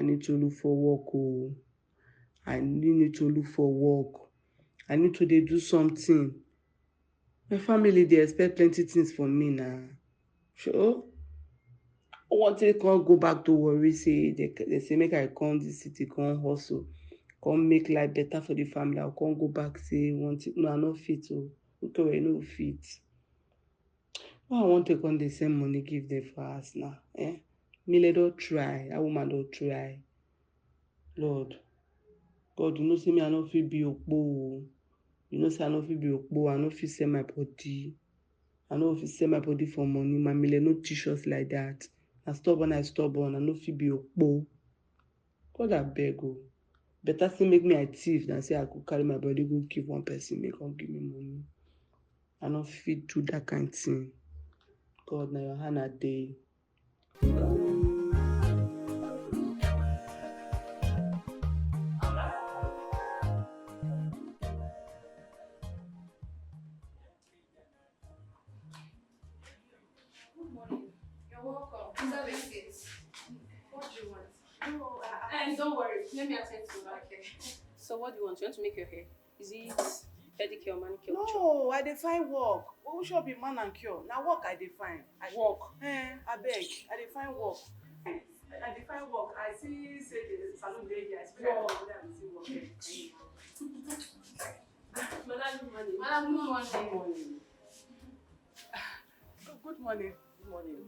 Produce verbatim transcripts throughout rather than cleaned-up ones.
need to look for work o. I really need to look for work. I need to dey do something. My family dey expect plenty things from me na. Sure. I wan take come go back to worry say they, they say make I come this city, come hustle, come make life better for the family. I come go back say one thing. No, I no fit o. Okay, well, I no fit. Why I wan take come dey send money give them for house now? Eh? Mile don try. That woman don try. Lord, God, you know say me I no fit be okpo o. You know say I no fit be okpo. I no fit sell my body. I no fit sell my body for money. My Mile no teach us like that. Na stubborn I stubborn. I no fit be okpo. God abeg o. Better say make me I thief than say I go carry my body go give one person make come give me money. I no fit do that kind thing. God, na your hand I dey. Good morning. You're welcome. Please have a seat. What do you want? No, uh, uh, don't worry. Let me attend to that. Okay. So what do you want? You want to make your hair? Is it pedicure, manicure? No, I dey find work. Who shop be man and cure? Na work I dey find. I work. Eh, abeg, I dey find work. I dey find work. I see say the salon dey here. I see work. Madam, good morning. Madam, good morning. Good morning. Good morning. Good morning.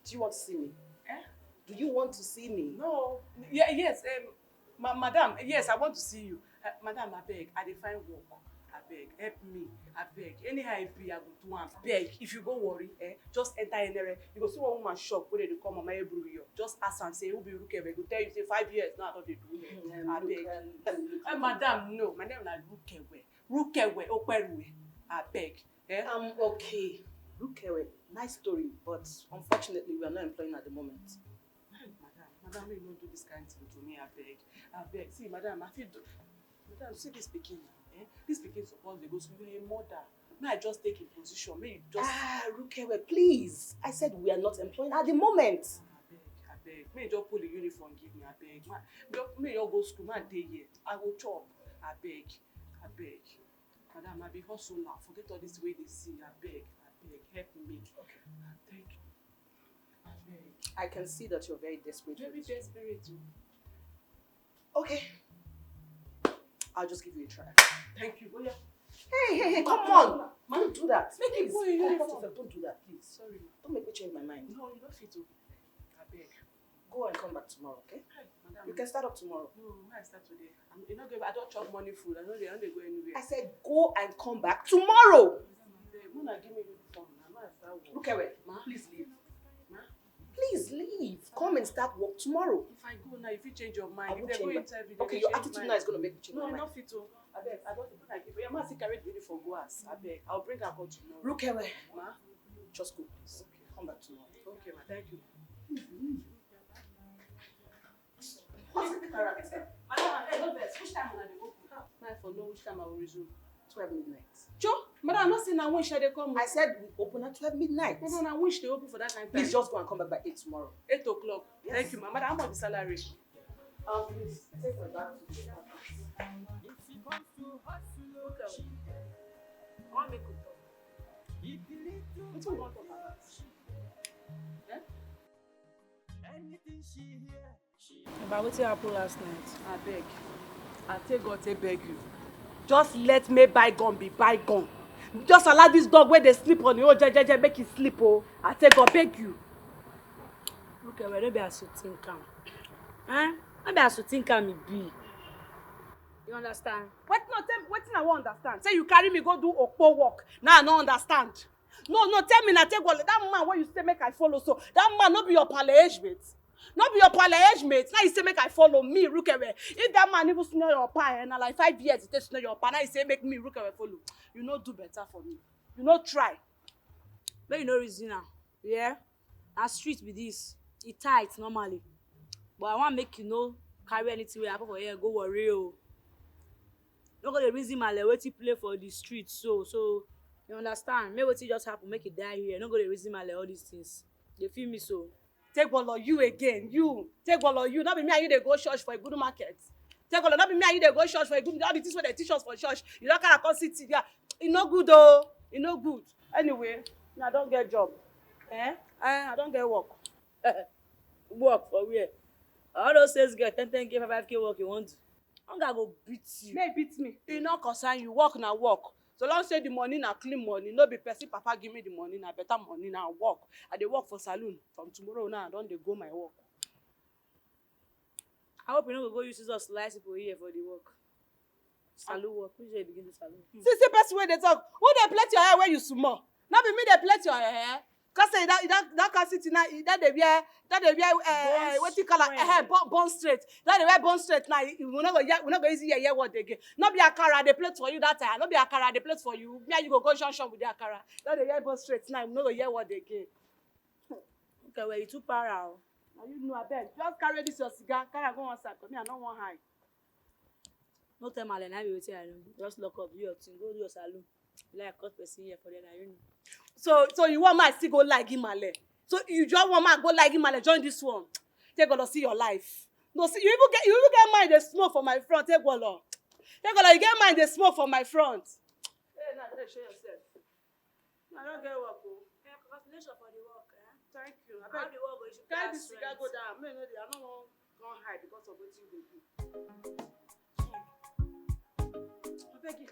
Do you want to see me? Eh? Do you want to see me? No. Yeah, yes. Um, ma madam, yes, I want to see you. Uh, madam, abeg, I dey find work. Abeg, help me. Abeg, anyhow I be, I go do am. Abeg, if you go worry, eh, just enter anywhere. You go see one woman shop where they dey call Mama Ebruyo. Just ask am say who be Ruke. They go tell you say five years now I don dey do here. Mm, abeg. Look, um, look, eh, madam, no, my name na Rukewe. Rukewe Okwerue. Abeg. Eh? I'm okay. Rukewe, nice story, but unfortunately, we are not employing at the moment. Madam, madam, you no do this kind thing to me, abeg. Abeg, see, madam, I fit do. Madam, see this pikin, eh? This pikin suppose dey go school. You a mother. May I just take a position? May you just. Ah, Rukewe, please. I said we are not employing at the moment. Abeg, abeg. May you just pull the uniform give me, abeg. Ma, just, may you go school. Ma, dey here. I go chop. Abeg, abeg. Madam, I be hustler. Forget all this way they see. Abeg, abeg, help me. Okay. Thank you. Abeg. I can see that you're very desperate. Very desperate. Okay. I'll just give you a try. Thank you. Oh, yeah. Hey, hey, hey, come on. Ma, don't do that. Make it go in uniform. Don't do that, please. Sorry. Don't make me change my mind. No, you don't fit to. Abeg. Go and come back tomorrow, okay? Hey, madam. You can start up tomorrow. No, I start today. I'm, you know, I don't chop money food. I know they don't go anywhere. I said go and come back tomorrow. Madam, abeg, una give me uniform. I'm not start work. Look away. Ma? Please leave. Ma? Please leave. Come and start work tomorrow. If I go now, if you change your mind, I won't change my mind. Okay, your attitude now is going to make me change my mind. No, not fit to. Abeg, I don't think I give. Yeah, ma, see carry the uniform go as. Abeg, I'll bring her come tomorrow. Look away. Ma? Just go, please. Okay. Come back tomorrow. Okay, ma. Thank you. What character? Madam, hey, no vex. Which time una dey open? Ah, my for know which time I will resume. Twelve midnight. Cho, madam, I no say na when she dey come. I said we open at twelve midnight. Madam, na when she dey open for that kind time? Please just go and come back by eight tomorrow. Eight o'clock. Yes. Thank you, ma. Madam, how much be salary? Um, please, take my bag to the office. If it comes to hustle, okay. I wan make we talk. Wetin we wan talk about? Eh? Anything she hear, about wetin happen last night. Abeg, I take God take beg you. Just let me bygone be bygone. Just allow this dog wey dey sleep on the old jejeje make e sleep o. I take God beg you. Look, eh, no be as you think am. Eh? No be as you think am e be. You understand? What, no, tell me, wetin I wan understand? Say you carry me go do okpo work. Now I no understand. No, no, tell me na take wallet. That man wey you say make I follow so, that man no be your pale age mate. No be your pale age mate. Now you say make I follow me, Rukewe. If that man even senior your pa, eh, na like five years he take senior your pa. Now you say make me, Rukewe, follow. You no do better for me. You no try. Make you no reason am. Yeah? Na street be this. E tight normally. But I wan make you no carry anything wey happen for here go worry o. No go dey reason my leg wetin play for the street so. So, you understand? Make wetin just happen, make e die here. No go dey reason my leg all these things. You feel me so? Take ball on you again. You take ball on you. Not be me and you dey go church for a good market. Take ball on, not be me and you dey go church for a good, all the things wey they teach us for church. You don't carry come sit there. E no good oh. E no good. Anyway, I don't get job. Eh? I, I don't get work. Work for where? All those sales girl, ten ten k, five five k work you want do. Hunger go beat you. May beat me. E no concern you. Work na work. So long say the money na clean money, no be person papa give me the money, na better money, na work. I dey work for saloon. From tomorrow now, I don dey go my work. I hope you no go go use scissors slice people here for the work. Saloon work. Which day you begin the saloon? See, see person wey dey talk. Who dey plait your hair when you small? No be me dey plait your hair. Cause say that that that can sit now. That dey wear that dey wear uh, wetin call am? Eh, bone, bone straight. That dey wear bone straight now. We no go hear, we no go easy hear hear word again. No be akara dey plait for you that time. No be akara dey plait for you. Me and you go go junction with the akara. That dey wear bone straight now. We no go hear word again. Okay, well, you too para o. Now you know, abeg, just carry this your cigar, carry am go one side. Come here, I no wan high. No tell Male, na be wetin I know. Just lock up, do your thing, go do your saloon. You like cut person here for there, na you know. So, so you want man still go like him Male? So you just want man go like him Male, join this one. Take go see your life. No, see, you even get you even get mind dey smoke for my front. Take go, take go, you get mind dey smoke for my front. Hey, now show yourself. I don't get work o. Eh, congratulations for the work. Eh? Thank you. How the work go? You should carry this cigar go down. Me no dey. I no wan come high because of wetin you dey do. Abeg you.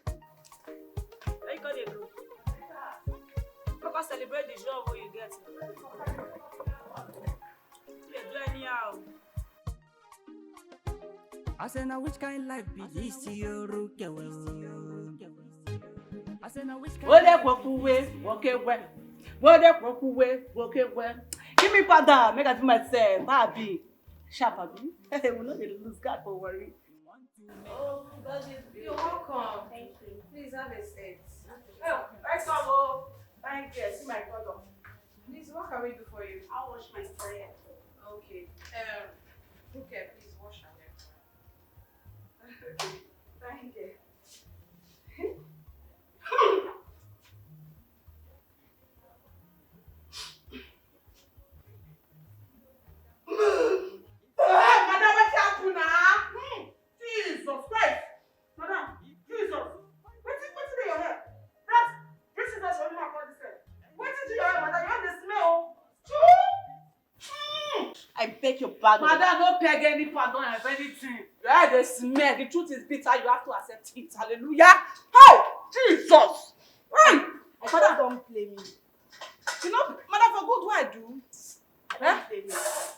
Where you go dey go? Come celebrate the job wey you get. You dey do anyhow. I say, now which kind life be this, Yorukewe? I say, now which kind Wode life be kwokuwe, this? Wokewe. Wode kwokuwe, wokewe. Give me powder, make I do myself. Abi. Sharp, abi. We no dey lose guard for worry. Oh, God is You're welcome. Thank you. Please have a seat. Oh, welcome, oh. Thank you. See my color. Please, what can we do for you? I'll wash my hair. Okay. Um, okay, please wash her hair. Thank you. Madam, wetin happen na? Hmm. Jesus Christ. Madam, Jesus. Wetin, wetin dey your hair? That, this is not only my body sef. Wetin do your hair, madam? Your hair dey smell o. Chuu! Mm. I beg your pardon. Madam, no beg any pardon of anything. Your hair dey smell. The truth is bitter. You have to accept it. Hallelujah. Hey, Jesus. Hey. My father don play me. You know, madam, for good wey I do. I don't play me.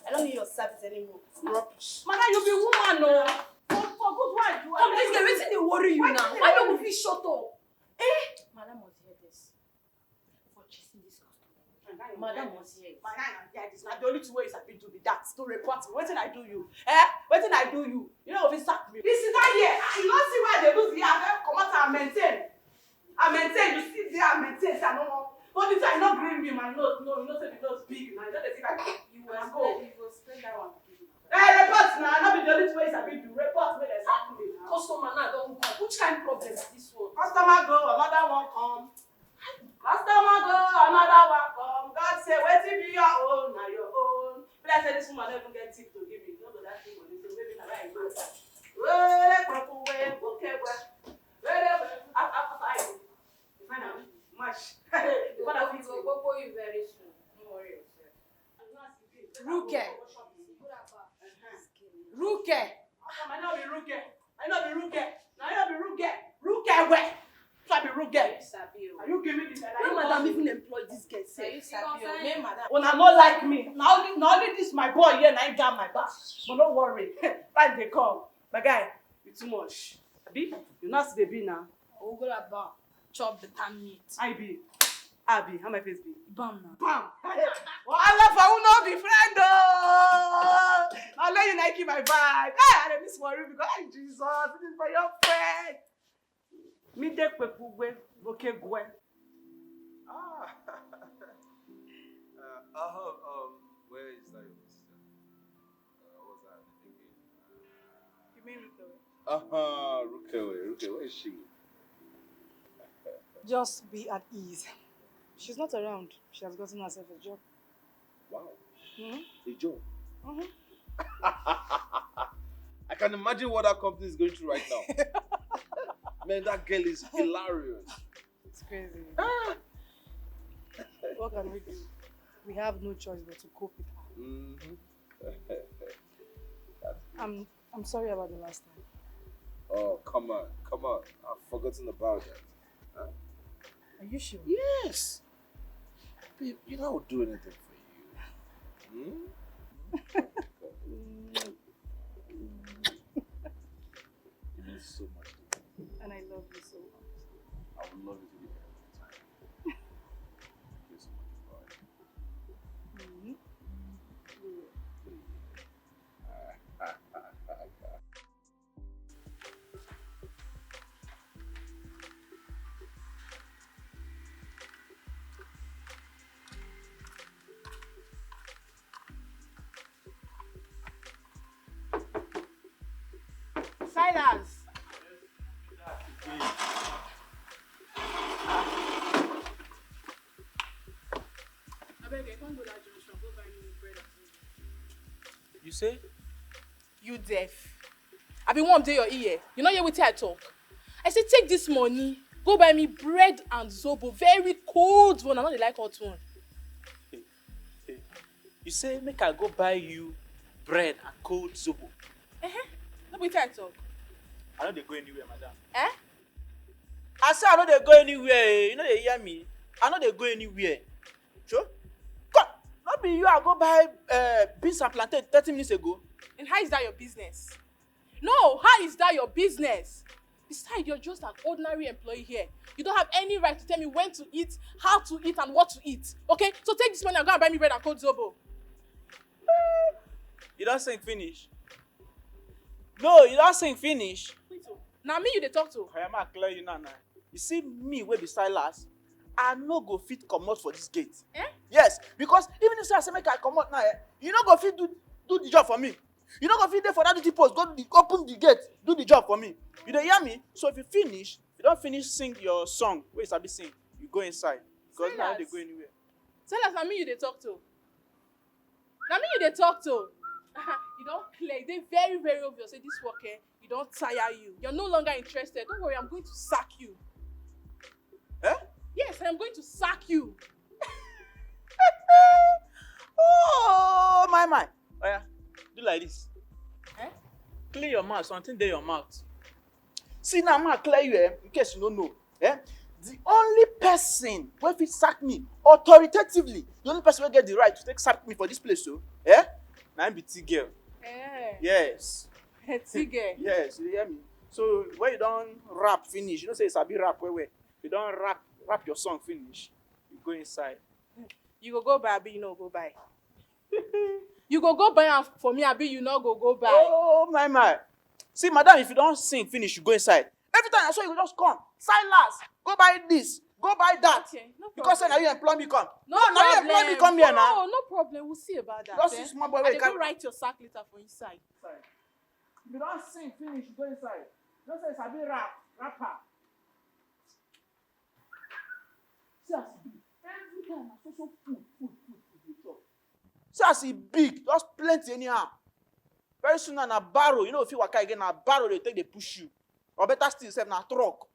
I don't need your service anymore. Rubbish. Madam, you be woman o. For, for good wey I do. Come, this girl, wetin dey worry you now? Why you no go fit shut up? Eh? Madam must hear this. For chasing this customer. Madam must hear it. Madam, yeah, this na the only thing wey you sabi do be that. To report me. Wetin I do you? Eh? Wetin I do you? You no go fit sack me. This is that year. Ah, you no see why I dey lose here. I don comot and maintain. I maintain. You see there, I maintain. Say I no wan. But the time you no gree me, my nose, no, you know say the nose big. Na you just dey see like you go spend, you go spend that one. Eh, report na. No be the only thing wey you sabi do. Report make dem sack me na. Customer now don go. Which kind problem be this one? Customer go, another one come. Customer go, another one come. God say, wetin be your own, na your own. Be like say this woman no even get tip to give me. No go that thing money, so maybe na why I go. Wele kweku we, boke we. Wele we, up, up, up, I go. You find out? Mash. The father fit go. Go, go, go, you very soon. No worry yourself. Ruke. Ruke. I no be Ruke. I no be Ruke. Na you be Ruke. Ruke where? So I be Ruke. Are you giving me the Why madam even employ this girl sef? Una no like me. Na only, na only this my boy here na him jam my back. But no worry. Time dey come. My guy, you too much. Abi? You know as e dey be now. Ogolaba, chop better meat. I be. Abi, how my face be? Bam na. Bam! Wahala for who no be friend o. Only you na give my vibe. Hey, I dey miss worry because, hey, Jesus, this is for your friend. Mi de kpekpugwe, boke gwe. Ah. Uh, uh, um, where is that your sister? Uh, what's that name again? You mean Rukewe? Uh-huh, Rukewe, Rukewe, where is she? Just be at ease. She's not around. She has gotten herself a job. Wow. Mm-hmm. A joke. Mm-hmm. I can imagine what that company is going through right now. Man, that girl is hilarious. It's crazy. Ah! What can we do? We have no choice but to cope with her. Mm-hmm. I'm I'm sorry about the last time. Oh, come on, come on. I've forgotten about that. Huh? Are you sure? Yes. Babe, you know I'll do anything for you. Hmm? You mean so much to me. And I love you so much. I would love you to be there all the time. Thank you so much, boy. Mm-hmm. Silas. Abeg, I can't go that junction. Go buy me bread and food. You say? You deaf? I be one dey your ear. You no hear wetin I talk? I say take this money, go buy me bread and zobo, very cold one. I no dey like hot one. You say make I go buy you bread and cold zobo. Uh-huh. No be wetin I talk. I no dey go anywhere, madam. Eh? I say I no dey go anywhere. Eh. You no dey hear me? I no dey go anywhere. Sure? Come, no be you I go buy uh, beans and plantain thirty minutes ago. And how is that your business? No, how is that your business? Besides, you're just an ordinary employee here. You don't have any right to tell me when to eat, how to eat, and what to eat. Okay? So take this money and go and buy me bread and cold zobo. You don't sing finish. No, you don't sing finish. Now me you dey talk to. I am clear you now. Now. You see me wey be Silas, I no go fit comot for this gate. Eh? Yes, because even if say I say make I comot now, eh, you no go fit do do the job for me. You no go fit dey for that duty post, go the, open the gate, do the job for me. You dey hear me? So if you finish, if you don finish sing your song wey you sabi sing, you go inside. Because now I no dey go anywhere. Silas, na me you dey talk to. Na me you dey talk to. You don clear, e dey very very obvious say this work eh, e don tire you. You're no longer interested. Don't worry, I'm going to sack you. Eh? Yes, I'm going to sack you. Oh my my. Oya, do like this. Eh? Clean your mouth, something dey your mouth. See now, ma clear you eh, in case you no know. Eh? The only person wey fit sack me authoritatively, the only person wey get the right to take sack me for this place so, eh? Na him be T girl. Eh. Yes. T girl. Yes, you hear me? So when you don rap finish, you know say you sabi rap well well. You don rap rap your song finish, you go inside. You go go buy, abi you no go buy? You go go buy am for me, abi you no go go buy? Oh my my. See, madam, if you don sing finish, you go inside. Every time I saw you go just come. Silas, go buy this, go buy that. Okay, no problem. Because say na you employ me come. No, no, na you employ me come here now. No, no problem. We'll see about that. Just eh? Small boy. I go write your sack letter for inside. If you don sing finish, you go inside. Just say sabi rap, rapper. See as e be. Every time na so so food, food, food, food dey chop. See as e big, just plenty anyhow. Very soon na na barrow, you know if you waka again, na barrow dey take dey push you. Or better still, sef na truck.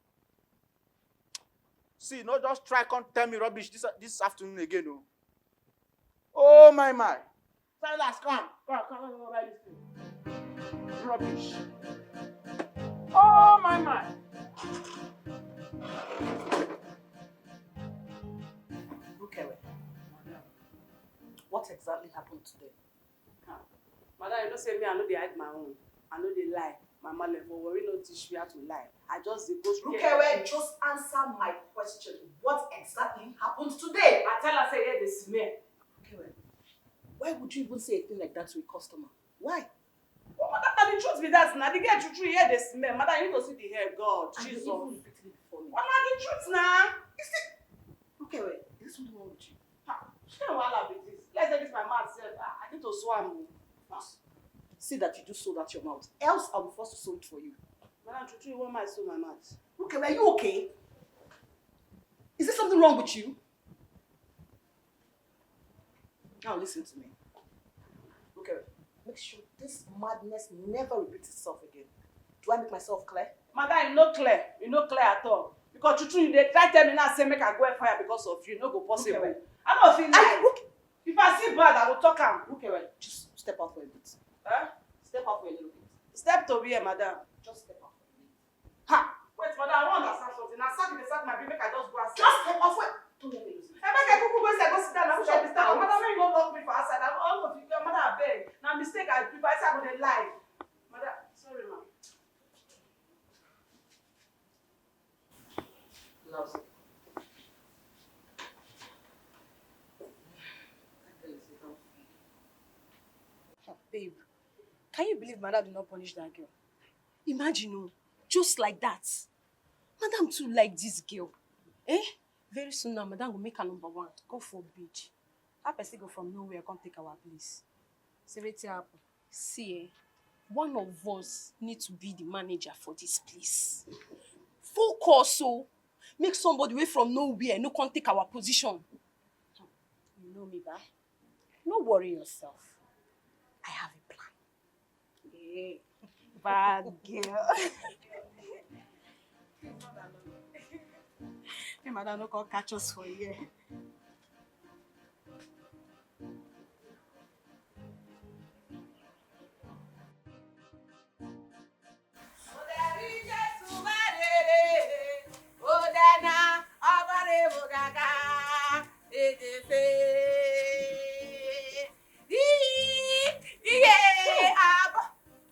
See, no just try come tell me rubbish this this afternoon again o. Oh my my. Silas, come, come, come, come, come, buy this thing. Rubbish. Oh my my. Look away. What exactly happened today? Madam, you know say me, I no dey hide my own. I no dey lie. My mama for worry no teach me how to lie. I just dey go straight. Rukewe, just answer my question. What exactly happened today? I tell her say here dey smell. Rukewe, why would you even say a thing like that to a customer? Why? Oh, madam, na the truth be that. Na the girl true true here dey smell. Madam, you need to see the hair. God, Jesus. And you even repeating it before me. Well, na the truth na. Is it? Rukewe, is there something wrong with you? Ha, which kind of wahala be this? Let's say this my mouth sef. Ah, I need to swam o. Boss, see that you do so that your mouth. Else I will force to sew it for you. Madam, true true, you want my sew my mouth? Rukewe, are you okay? Is there something wrong with you? Now listen to me. Okay, make sure this madness never repeats itself again. Do I make myself clear? Madam, you no clear. You no clear at all. Because true true, you dey try tell me now say make I go fire because of you. No go possible. Okay, well. I no fit lie. Look, if I see bad, I go talk am. Okay, well, just step out for a bit. Huh? Step out for a little bit. Step to where, madam? Just step out for a bit. Ha! Wait, madam, I wan understand something. Na sack you dey sack my baby, make I just go outside. Just step off. Wait. Don't let me lose. Abeg, I kuku go inside, go sit down. Na which I be start? Madam, make you no lock me for outside. I no know if you, madam, abeg. Na mistake I do. If I say I go dey lie. Madam, sorry, ma. Lousy. Babe, can you believe madam did not punish that girl? Imagine, oh, just like that. Madam too like this girl. Eh? Very soon now, madam go make her number one. God forbid. How person go from nowhere come take our place? See wetin happen. See, eh, one of us need to be the manager for this place. Focus, so make somebody wey from nowhere no come take our position. You know me, ba? No worry yourself. I have a plan. Eh, bad girl. Hey, madam, no come catch us for here.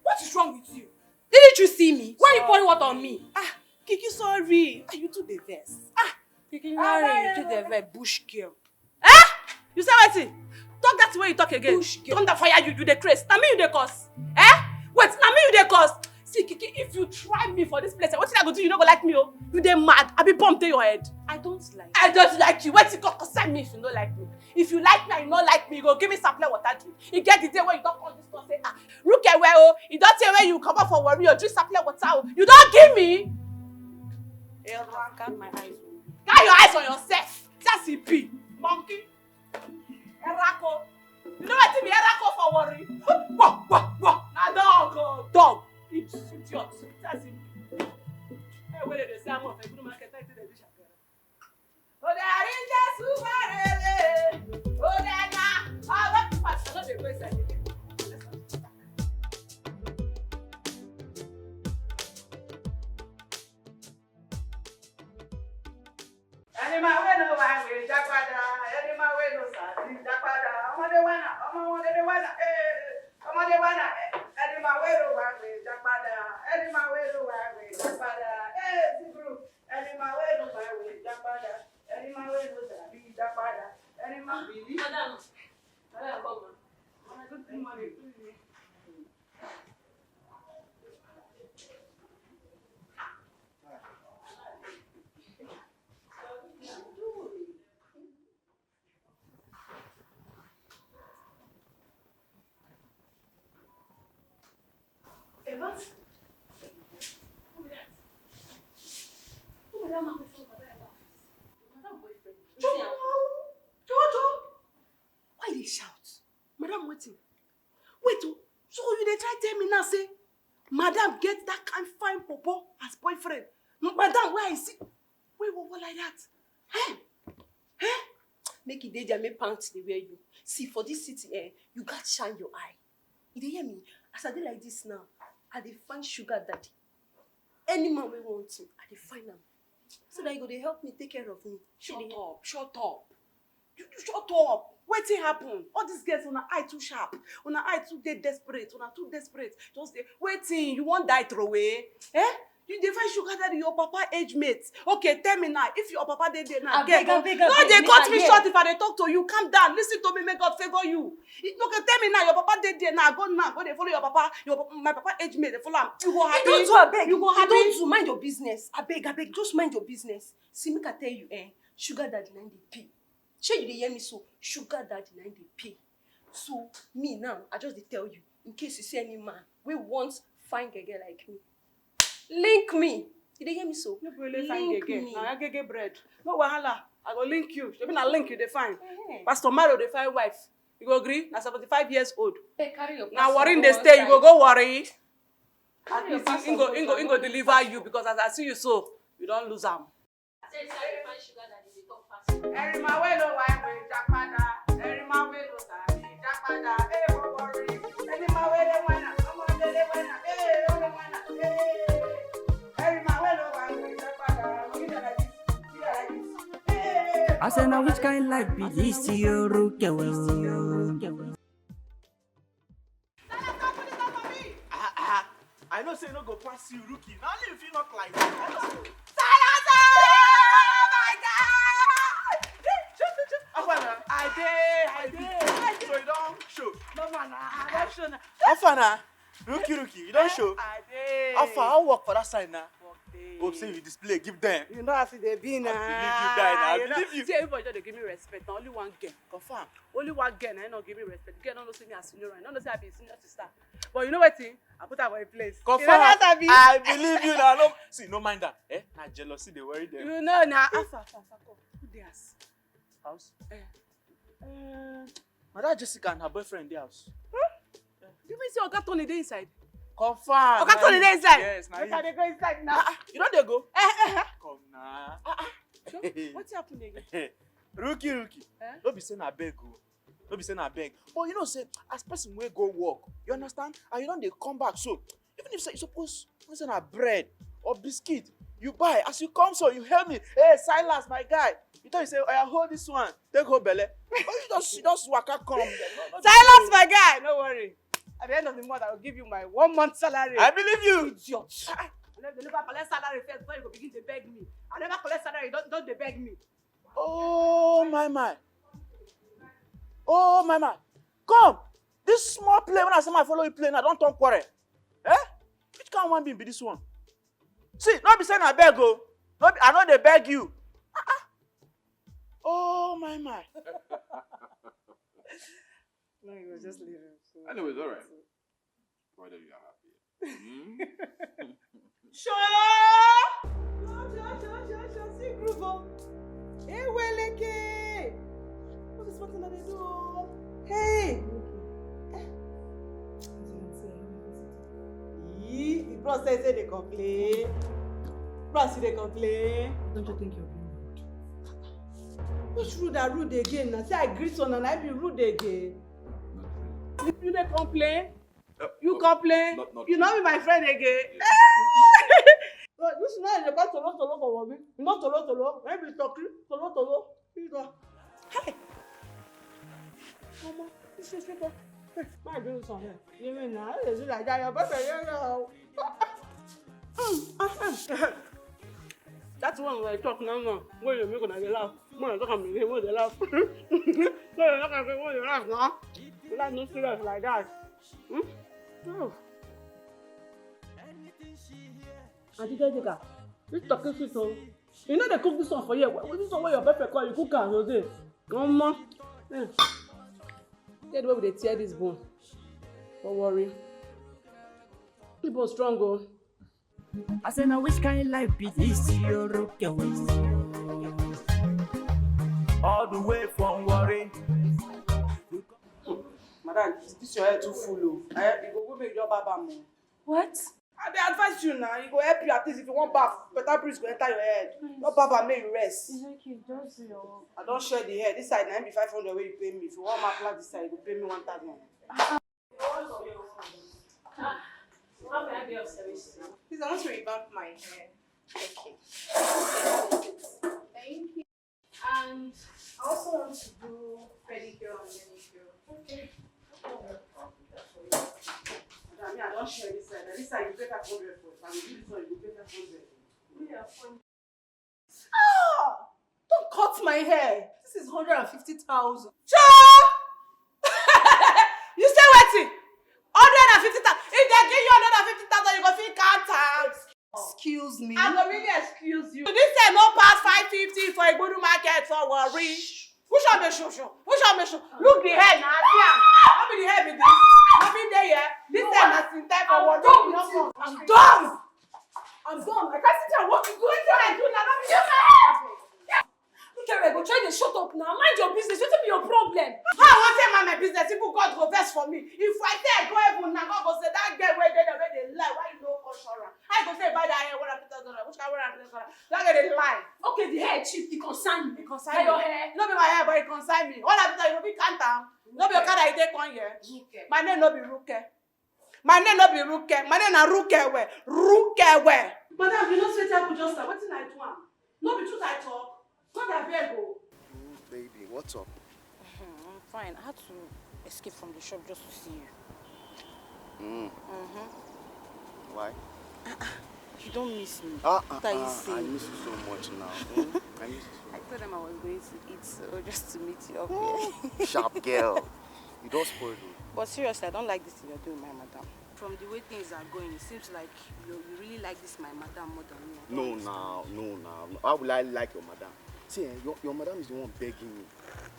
What is wrong with you? Didn't you see me? Why are you pouring water on me? Ah, Kiki, sorry. Ah, you too dey vex. Ah, Kiki, sorry, you too dey vex, bush girl. Eh? You say wetin? Talk that way you talk again. Bush girl. Thunder fire you, you dey craze. Na me you dey curse. Eh? Wait, na me you dey curse. See, Kiki, if you try me for this place, wetin I go do? You no go like me, oh. You dey mad? I be bomb dey your head. I don't like. I don't like you. Wetin go concern me if you no like me? If you like me and you no like me, you go give me sample water drink. E get the day wey you don come this store say, ah, look at where, oh, you don say where you comot for worry, oh, drink sample water, oh. You don give me. I've got my eyes on you. Got your eyes on yourself. Just e be. Monkey. Erako. You know wetin be erako for worry? Wah, wah, wah. Na dog, oh, dog. Idiot. Just e be. Hey, where they say I'm off? I couldn't market. I did a dish. Odarinje subarele, odana, awa pasa no dey go inside again. Animal wey no wine wey japada, animal wey no sabi japada, ọmọdé wánà, ọmọ ọmọdé wánà, eh, ọmọdé wánà, eh, animal wey no wine wey japada, animal wey no wine wey japada, eh, zibru. Animal wey no buy wey japada. Animal wey no sabi japada. Animal. Madam, madam, come on. Good morning. Evans? Who be that? Who be that man wey follow madam enter office? Madam boyfriend. Jojo! Jojo! Why you dey shout? Madam wetin? Wait o, so you dey try tell me now say madam get that kind fine bobo as boyfriend? Madam wey I see wey wowo like that? Hey! Hey! Make e dey there, make pants dey wear you. See, for this city, eh, you gats shine your eye. You dey hear me? As I dey like this now, I dey find sugar daddy. Any man wey want you, I dey find am. So that you go dey help me take care of me. Shut up, shut up. You, you shut up. Wetin happen? All these girls, una eye too sharp. Una eye too dey desperate. Una too desperate. Just dey, wetin? You wan die throway? Eh? You dey find sugar daddy, your papa age mate. Okay, tell me now, if your papa dey there now, abeg, girl, abeg, no abeg, dey cut me short if I dey talk to you. Calm down, listen to me, make God favour you. You, okay, tell me now, your papa dey there now, go now, go dey follow your papa, your papa, my papa age mate, dey follow am. You go happy? You go happy? You don't do, abeg. You go happy? You don't do, mind your business. Abeg, abeg, just mind your business. See, make I tell you, eh, sugar daddy na him dey pay. Shey you dey hear me so? Sugar daddy na him dey pay. So me now, I just dey tell you, in case you see any man wey want fine girl like me, link me. You dey hear me so? No be only fine girl. Link me. Na agege bread. No wahala. I go link you. Shebi na link you dey find. Ehen. Pastor Mario dey find wife. You go gree? Na seventy-five years old. Hey, carry your Na pastor Warri go dey stay, you go outside. Go Warri. Carry your He pastor he go go he go he go outside. Deliver you, because as I see you so, you don lose am. Say sorry, fine sugar daddy dey talk pass you. Ẹ̀rìmà wé ló wá ìwé ìjápadà. Ẹ̀rìmà wé ló tàbí ìjápadà. Ẹ wọ Warri. Ẹni máa wé lé wẹ́nà. Ọmọ délé wẹ́nà. Ẹ ó lé wẹ́nà. Ẹ̀rìmà wé ló wá ìwé ìjápadà. Onídàá like this. Onídàá like this. I say, now which kind life be this, Yorukewe? Ah, ah. I know say e no go pass you, Rookie. Na only you fit knock like that. How far na? I dey, I dey. So you don show? No man, I don show na. How far na? Rookie, Rookie, you don show? I dey. How far? How work for that side na? Work dey. Hope say you display, give them. You know as e dey be na. I believe you, guy, na. I You know, believe you. See, everybody just dey give me respect. Na only one girl. Confirm. Only one girl na im no give me respect. The girl no know say me as senior, no know say I be senior sister. But you know wetin? I put her for a place. Confirm. You know that I be. I believe you na. No, see, no mind that. Eh? Na jealousy dey worry them. You know na. Afa, afa, afa, come. Who dey house? House? Eh. Uh, Madam Jessica and her boyfriend dey house. You mean say Oga Tony dey inside? Confirm. Oga Tony dey inside. Yes, na. Make I dey go inside now. Ah, ah, you don dey go? Eh, eh, eh. Come na. Ah, ah. Sure? Wetin happen again? Rookie, Rookie. Eh? No be say na beg o. No be say na beg. But you know say as person wey go work, you understand? And you don dey come back so, even if say you suppose, you say na bread or biscuit, you buy. As you come so, you hail me, "Hey, Silas, my guy." You tell me say, "Oya, hold this one, take hold belle." But you just, you just waka come. No, no be Silas, so. My guy, no worry. At the end of the month, I will give you my one month salary. I believe you. Idiot. Ah, ah. You never, you never collect salary first before you go begin to beg me. I never collect salary, don't, don't dey beg me. Oh my my. Oh my my. Come. This small play when I say my follow you play now, don't turn quarrel. Eh? Which kind of one being be this one? See, no be say na beg o. No be, I no dey beg you. Ah, ah. Oh my my. No, he was just leaving. So Anyways, all right. Provided you are happy. Hmm? Sure! Sure, sure, sure, sure, sure. See groove o. Eweleke! What is what I dey do o? Hey! Eh. Yee, the bros say say dey complain. Bros, you dey complain. Don't you think you're being rude? Which rude are rude again? Na say I greet una, na I be rude again. Not really. You dey complain? Uh, You uh, complain? Not, not You really. Not be my friend again. Yeah. But this now you dey pass tolo tolo for Warri. You know tolo tolo. When you talk tolo tolo. You go. Hey. Mama, this is people. Hey, my do something. You mean now? You do like that? Your boyfriend, you know. That one wey I talk now, now, wey dey make una dey laugh. Make una talk am again, wey dey laugh. Make una talk am again, wey dey laugh now. Life no serious like that. Hmm? Oh. Aunty Jessica, this turkey sweet o. You no dey cook this one for here. Wh-, this one wey your pepper call, you cook am, Jose. Omo. Eh. Get the way we dey tear this bone. No worry. This bone strong o. I say, now which kind life be this? Yorukewe. All the way from Warri. Madam, this your hair too full o. Eh, you go go make your barber more. What? I dey advise you now. You go help you at least if you want bath, better breeze go enter your head. Please. No barber, make you rest. It's okay, just do your work. I don share the hair. This side na be five hundred wey you pay me. If you want my plan this side, you go pay me one thousand. Ah, how may I be of service? Please, I want to revamp my hair. Okay. Thank you. And I also want to do pedicure and manicure. Okay. Madam, me, I don share this side. Na this side, you pay five hundred for it. And you do this one, you pay five hundred. Yeah, fine. Ah! Don't cut my hair. This is hundred and fifty thousand. Cha! You say wetin? Hundred and fifty thousand. If they give you hundred and fifty thousand, you go fit count am. Excuse me. I go really excuse you. This side no pass five fifty for Igbodu market for Warri. Which one be show show? Which one be show? Look the head na, see am. No be the head be this. No be there, yeah. This side na sintai for Warri. I'm done. I'm done. I can't sit here and watch you do wetin I do now. No be you my head. Look here, go try to shut up now. Mind your business. Wetin be your problem? How I wan take mind my Business, even God go vex for me. If I say I go heaven now, God go say, "That girl wey dey there, wey dey lie, why you no come show am?" I go say, "Buy that hair, one hundred fifty thousand naira." Which kind one hundred fifty thousand naira? That girl dey lie. Okay, the hair cheap, it concern you. It concern Na your me. Hair. No be my hair, but it concern me. One hundred fifty thousand, you no fit count am. No be Okada you take come here. Ruke. My name no be Ruke. My name no be Ruke. My name na Rukewe. Rukewe. Madam, you know say table just now. Wetin I do am? No be truth I talk. God abeg o. Mm, baby, what's up? I'm fine. I had to escape from the shop just to see you. Mm. Mm-hmm. Why? You don't miss me. Ah, ah, What are you ah, I saying? Miss you so much now. Mm, I miss you so I much. Told them I was going to eat, so just to meet you up here. Sharp girl. You don't spoil me. But seriously, I don't like this thing you're doing, my madam. From the way things are going, it seems like you, you really like this my madam more than me. I don't No, understand. Now, no, now. No. How will I like your madam? See, eh, your, your madam is the one begging me.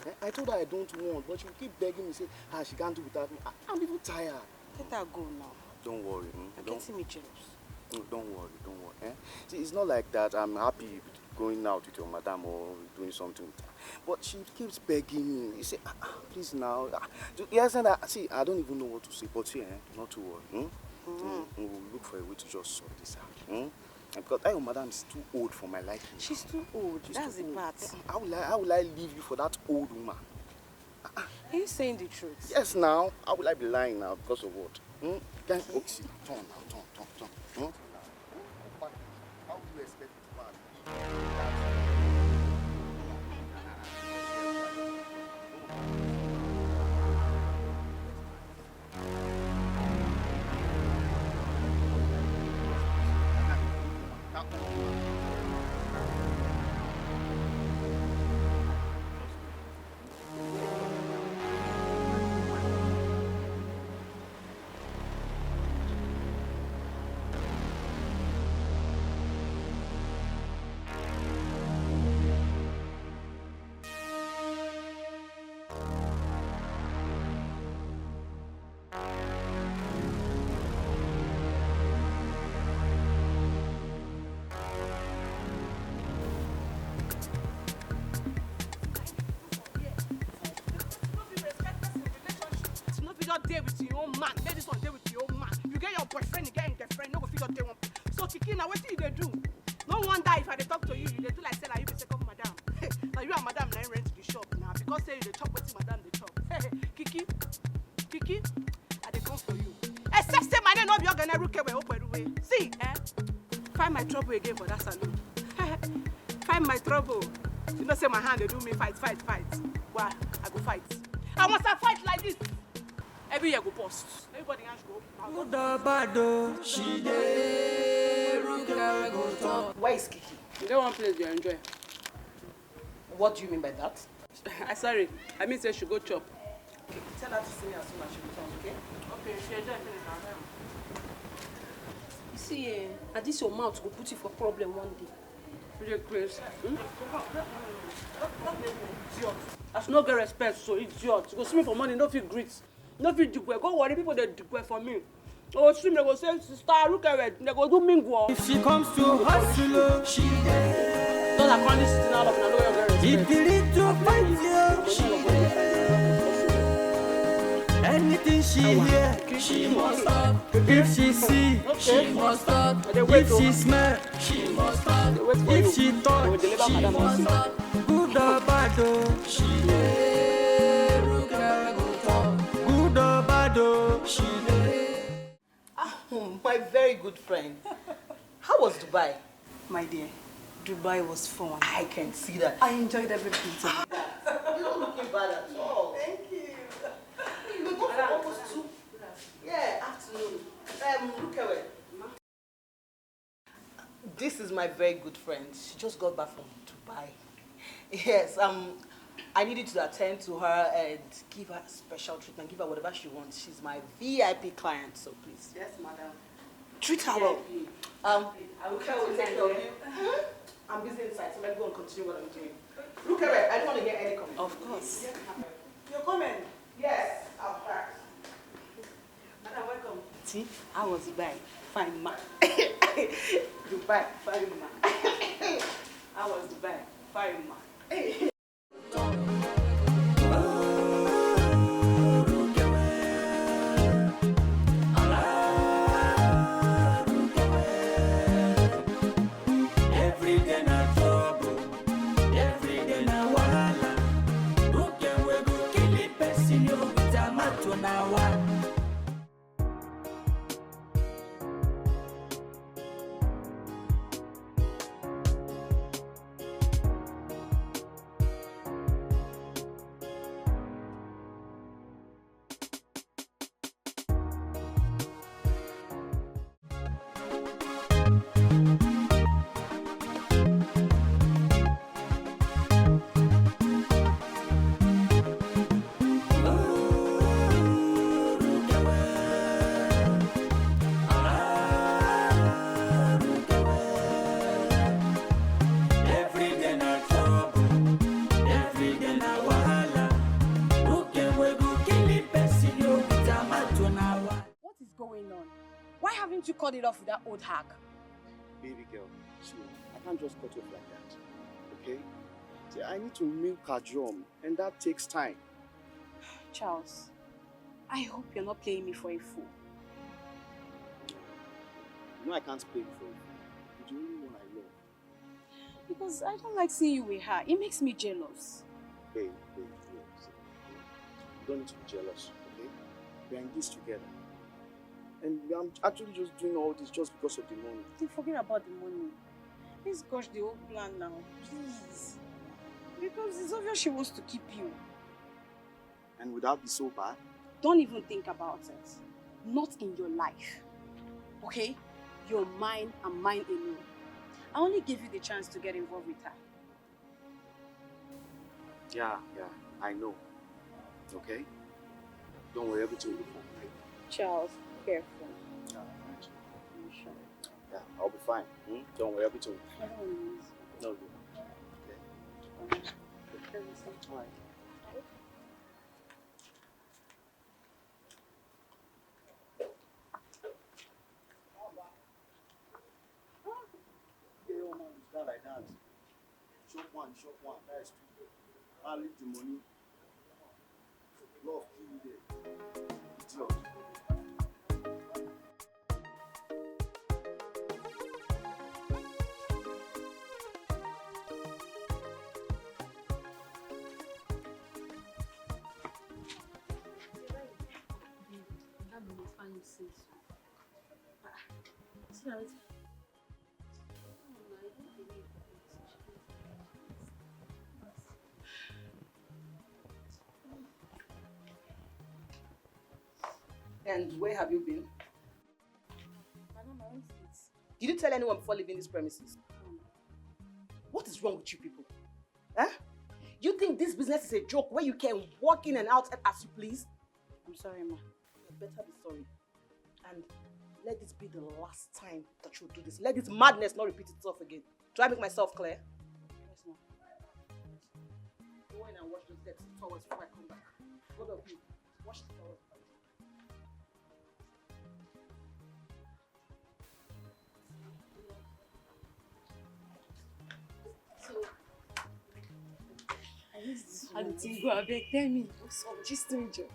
Eh, I told her I don't want, but she will keep begging me, say, ah, she can't do without me. I, I'm even tired. Let her go now. Don't worry. Hmm? You're Don't, getting me jealous. No, don't worry, don't worry. Eh? See, it's not like that. I'm happy going out with your madam or doing something with her. But she keeps begging me. You say, ah, ah, please now. Ah, to the extent that, see, I don't even know what to say. But see, eh, not to worry. Hmm? Mm-hmm. Mm, we will look for a way to just sort this out. Hmm? And because that your madam is too old for my liking. She's too old. She's That's too the old. Part. How will I, how will I leave you for that old woman? Are you saying the truth? Yes, now. How will I be lying now? Because of what? Hmm? Can't Okay. Oxy. Turn now, turn, turn, turn. Hmm? How do you expect it to be? You no fit just dey with your own man, make this one dey with your own man. You get your boyfriend, you get your girlfriend, no go fit just dey one. So Kiki, na wetin you dey do? No wonder if I dey talk to you, you dey do like say na you be second madam. Na you and madam na im rent the shop na because say you dey chop wetin madam dey chop. Kiki, Kiki, I dey come for you. Except say my name no be Ogene Rukewe Okweruwe. See, eh? Find my trouble again for that salon. Find my trouble. You know say my hand dey do me fight, fight, fight. Wah, I go fight. And once I fight like this, every year go burst. Everybody hand go open. Good or bad o, she dey. Where is Kiki? You get one place you enjoy. What do you mean by that? I sorry. I mean say she go chop. Okay, tell her to see me as soon as she returns, okay? Okay, she enjoy finish, I'll tell her. You see, eh, na this your mouth go put you for problem one day. You dey craze. Hmm? As you no get respect, so idiot. You go see me for morning, no fit greet. No fit dugwe. Go worry, people dey dugwe for me. Oh, see me, they go say, "Sister Rukewe," they go do mingle. If she comes to hustle, oh, she dey. Don't I call this thing out of, I know you get respect. If you need to fight, oh, she dey. Anything she hear, she must talk. If she see, she must talk. If she smell, she must talk. If she touch, she must talk. Good or bad, oh, she dey. Good or bad, oh, she dey. Ah, hmm, my very good friend. How was Dubai? My dear, Dubai was fun. I can see that. I enjoyed every bit of it. You're not looking bad at all. Thank you. You were gone for almost two, yeah, afternoon. Um, Rukewe. This is my very good friend. She just got back from Dubai. Yes, um, I needed to attend to her and give her special treatment, give her whatever she wants. She's my V I P client, so please. Yes, madam. Treat her well. V I P. Um, I will try to take care of you. Hmm? I'm busy inside, so let me go and continue what I'm doing. Look at her. I don't want to hear any comment. Of course. Yes, ma'am. You're coming? Yes, I'll pack. Madam, welcome. See, I was Dubai, fine man. Dubai, fine man. I was Dubai, fine man. Mato na one. What is going on? Why haven't you cut it off with that old hag? Baby girl, see, I can't just cut you off like that, okay? See, I need to milk her drum, and that takes time. Charles, I hope you're not playing me for a fool. No, I can't play you for a fool. You're the only one I love. Because I don't like seeing you with her. It makes me jealous. Babe, babe, babe, see, you don't need to be jealous, okay? We are in this together. And I'm actually just doing all this just because of the money. Then forget about the money. Let's gosh the whole plan now, please. Because it's obvious she wants to keep you. And would that be so bad? Don't even think about it. Not in your life. Okay? You're mine and mine alone. I only gave you the chance to get involved with her. Yeah, yeah, I know. Okay? Don't worry, everything will be fine. Charles, careful. Yeah, thank you. I'm sure. Yeah, I'll be fine. Hmm? Don't worry, everything will be fine. I don't want to miss you. No, you. Okay. All right. Get your man with that like that. Shop one, shop one. That is too good. I leave the money. Love kill you there. Idiot. And where have you been? Madam, I went to eat. Did you tell anyone before leaving this premises? No. What is wrong with you people? Huh? You think this business is a joke where you can walk in and out as you please? I'm sorry, ma. You better be sorry. And let this be the last time that you do this. Let this madness not repeat itself again. Do I make myself clear? Yes, ma. Go in and wash those dirty towels before I come back. Both of you, wash the towels. So, I use this one. How the thing go? Abeg, tell me. What's up? Gist me, Joe.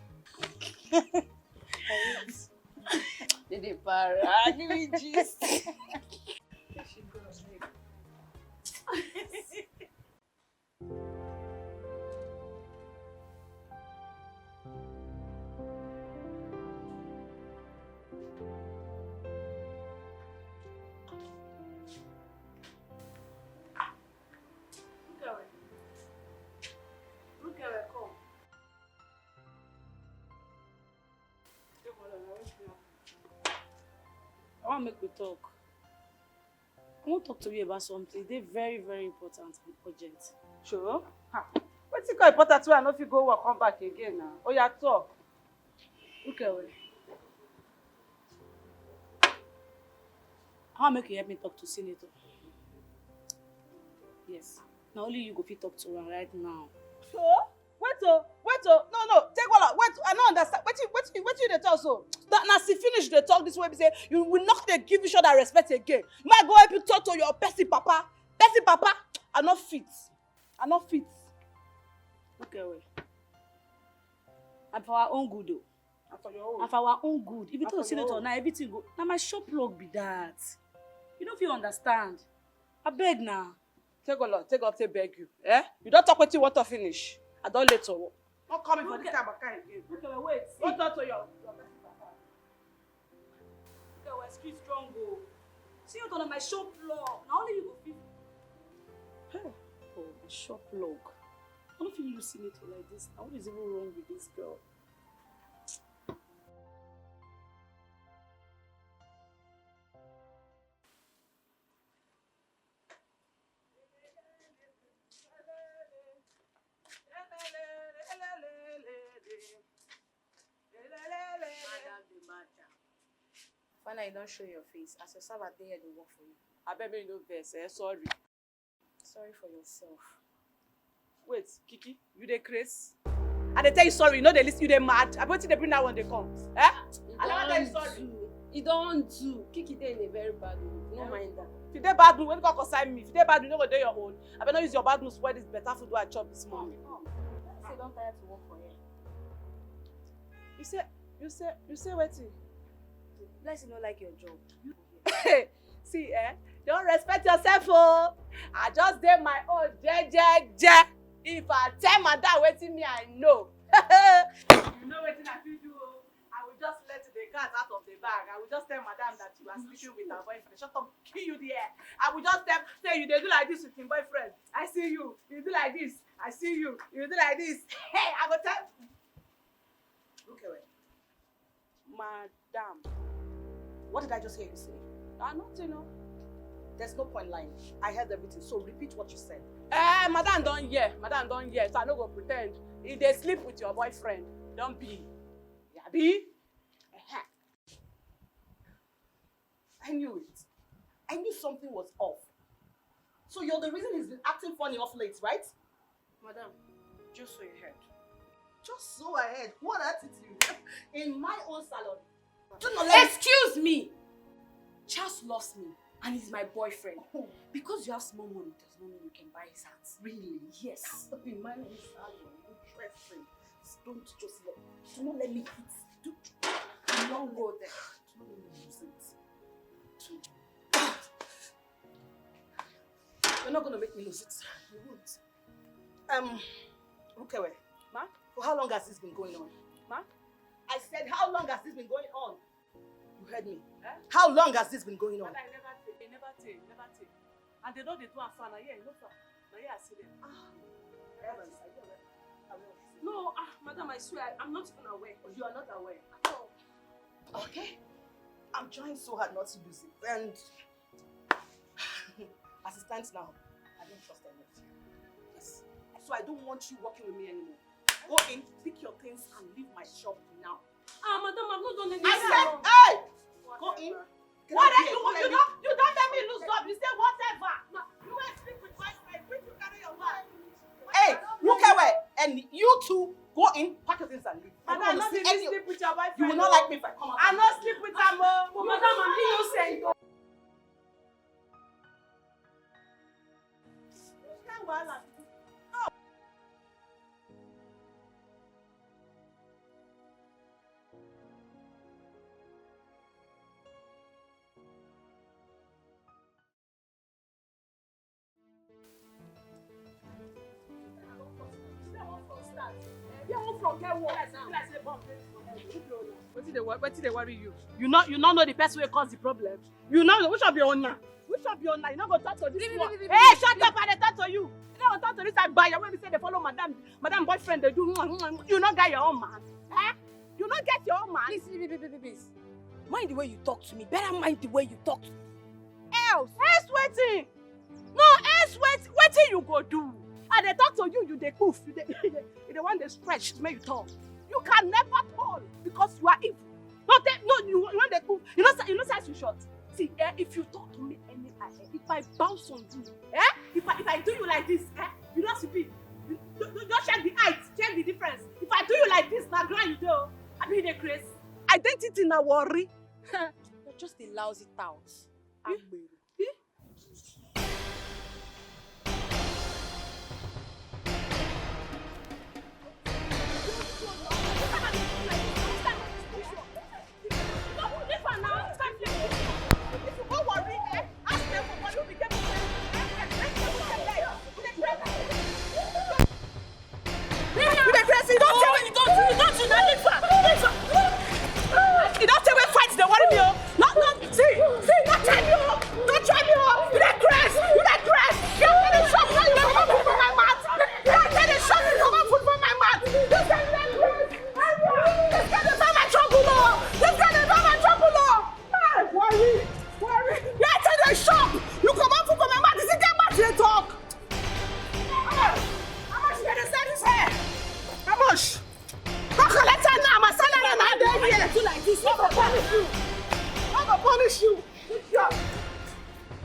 They dey para. Give me gist. She go, abeg. Look at her. Look at her, come. I wan make we talk. I wan talk to you about something. E dey very, very important and urgent. Sure. Ha. Wetin come important wey I no fit go work come back again now? Oya, talk. Look at well. I wan make you help me talk to Senator. Yes. Na only you go fit talk to am right now. So? Wait o, wait o, no, no, take wala, wait, I no understand. Wetin, wetin, wetin you dey talk so? Na, na see finish you dey talk this way be say you will not dey give each other respect again. Ma go help you talk to your person papa, person papa. I no fit, I no fit. Okay, well. And for our own good o. And for your own. And for our own good. If you talk senator now, everything go. Na my shop plug be that. You no fit understand. Abeg na. Take God, take God, take beg you. Eh? You don talk wetin you wan talk finish. I don late o. Don't call me for this kind of kind again. Okay, wait. Go talk to your, your person papa. Okay, well, street strong o. See you on my shop floor. Na only you go fit. Hey, oh, my shop floor. I don't feel you see me to like this. Now, what is even wrong with this girl? Madam, the matter. Finally, you don't show your face. As your servant, they here dey work for you. Abeg, make you no vex, eh? Sorry. Sorry for yourself. Wait, Kiki, you dey craze? I dey tell you sorry, you no dey listen, you dey mad. I bet you dey bring that one dey come. Eh? I never tell you sorry. E don do. Kiki dey in a very bad mood. No mind am. If you dey bad mood, wetin come concern me? If you dey bad mood, you no go dey your own. I better use your bad mood spoil this better food wey I chop this morning. Say you don tire to work for here. You say, you say, you say wetin? Blessing no like your job. See, eh? Don't respect yourself, oh. I just dey my own, je, je, je. If I tell madam wetin me I know. You know wetin I fit do, oh. I will just let the cat out of the bag. I will just tell madam that you are sleeping with her boyfriend. Shut up, kill you there. I will just tell, say you dey do like this with your boyfriend. I see you. You do like this. I see you. You do like this. Hey, I go tell. Look away. Madam. What did I just hear you say? Ah, nothing, no. There's no point lying. I heard everything. So repeat what you said. Eh, madam don hear. Madam don hear. So I no go pretend. If they sleep with your boyfriend, don't be. Yeah, be. Uh-huh. I knew it. I knew something was off. So you're the reason he's been acting funny off late, right? Madam, just so you heard. Just so I heard. What attitude? In my own salon. Do not let me. Excuse me! Charles loves me and he's my boyfriend. Oh. Because you have small money does not mean you can buy his heart. Really? Yes. In my own salon. Interesting. Don't just let, do not let me eat. Do, do not go there. Do not let me lose it. You're not gonna make me lose it. You won't. Um, Rukewe. Ma? For how long has this been going on? Ma? I said, how long has this been going on? You heard me. Eh? How long has this been going on? Madam, e never tey, e never tey, e never tey. And they don dey do am far, na here, e no far. Na here I see them. Ah, Evans, are you aware? Are you aware? No, ah, madam, I swear, I, I'm not even aware. You are not aware? At all. Okay. I'm trying so hard not to lose it. And as it stands now, I don't trust any of you. Yes. So I don't want you working with me anymore. Go in, pick your things, and leave my shop now. Ah, madam, I've not done anything. I said, hey! Go in. Whatever. What are you, you don't, you don't let me lose job. You say whatever. No, you will sleep with my friend. Bring you carry your wife. Hey, look away. And you two, go in, pack your things and leave. I don't want to see any. Sleep with your boyfriend. You will not like me if I come out. I no sleep with am o. But madam, I'm innocent. Which kind wahala be this? Wetin dey wor-, wetin dey worry you? You no, you no know the person wey cause the problem. You no know which of your owner. Which of your owner? You no go talk to this one. Hey, shut up! I dey talk to you. You no go talk to this agbaya wey be say dey follow madam, madam boyfriend dey do. You no get your own man. Eh? You no get your own man. Please, please, please, please, please. Mind the way you talk to me. Better mind the way you talk to me. Else. Else wetin? No, else wait, wetin you go do? I dey talk to you, you dey goof, you dey, you dey, you dey want dey stretch, make you tall. You can never tall because you are evil. No, tey, no, you, you wan dey goof. You know say, you know say as you short. See, eh, if you talk to me anyhow, eh, if I bounce on you, eh, if I, if I do you like this, eh, you know, see, you, you, you just check the height, check the difference. If I do you like this, na ground you dey o. Abi you dey craze? Identity na worry. You're just a lousy tout. Agbero. Dem do like this, God go punish you. God go punish you. Idiot.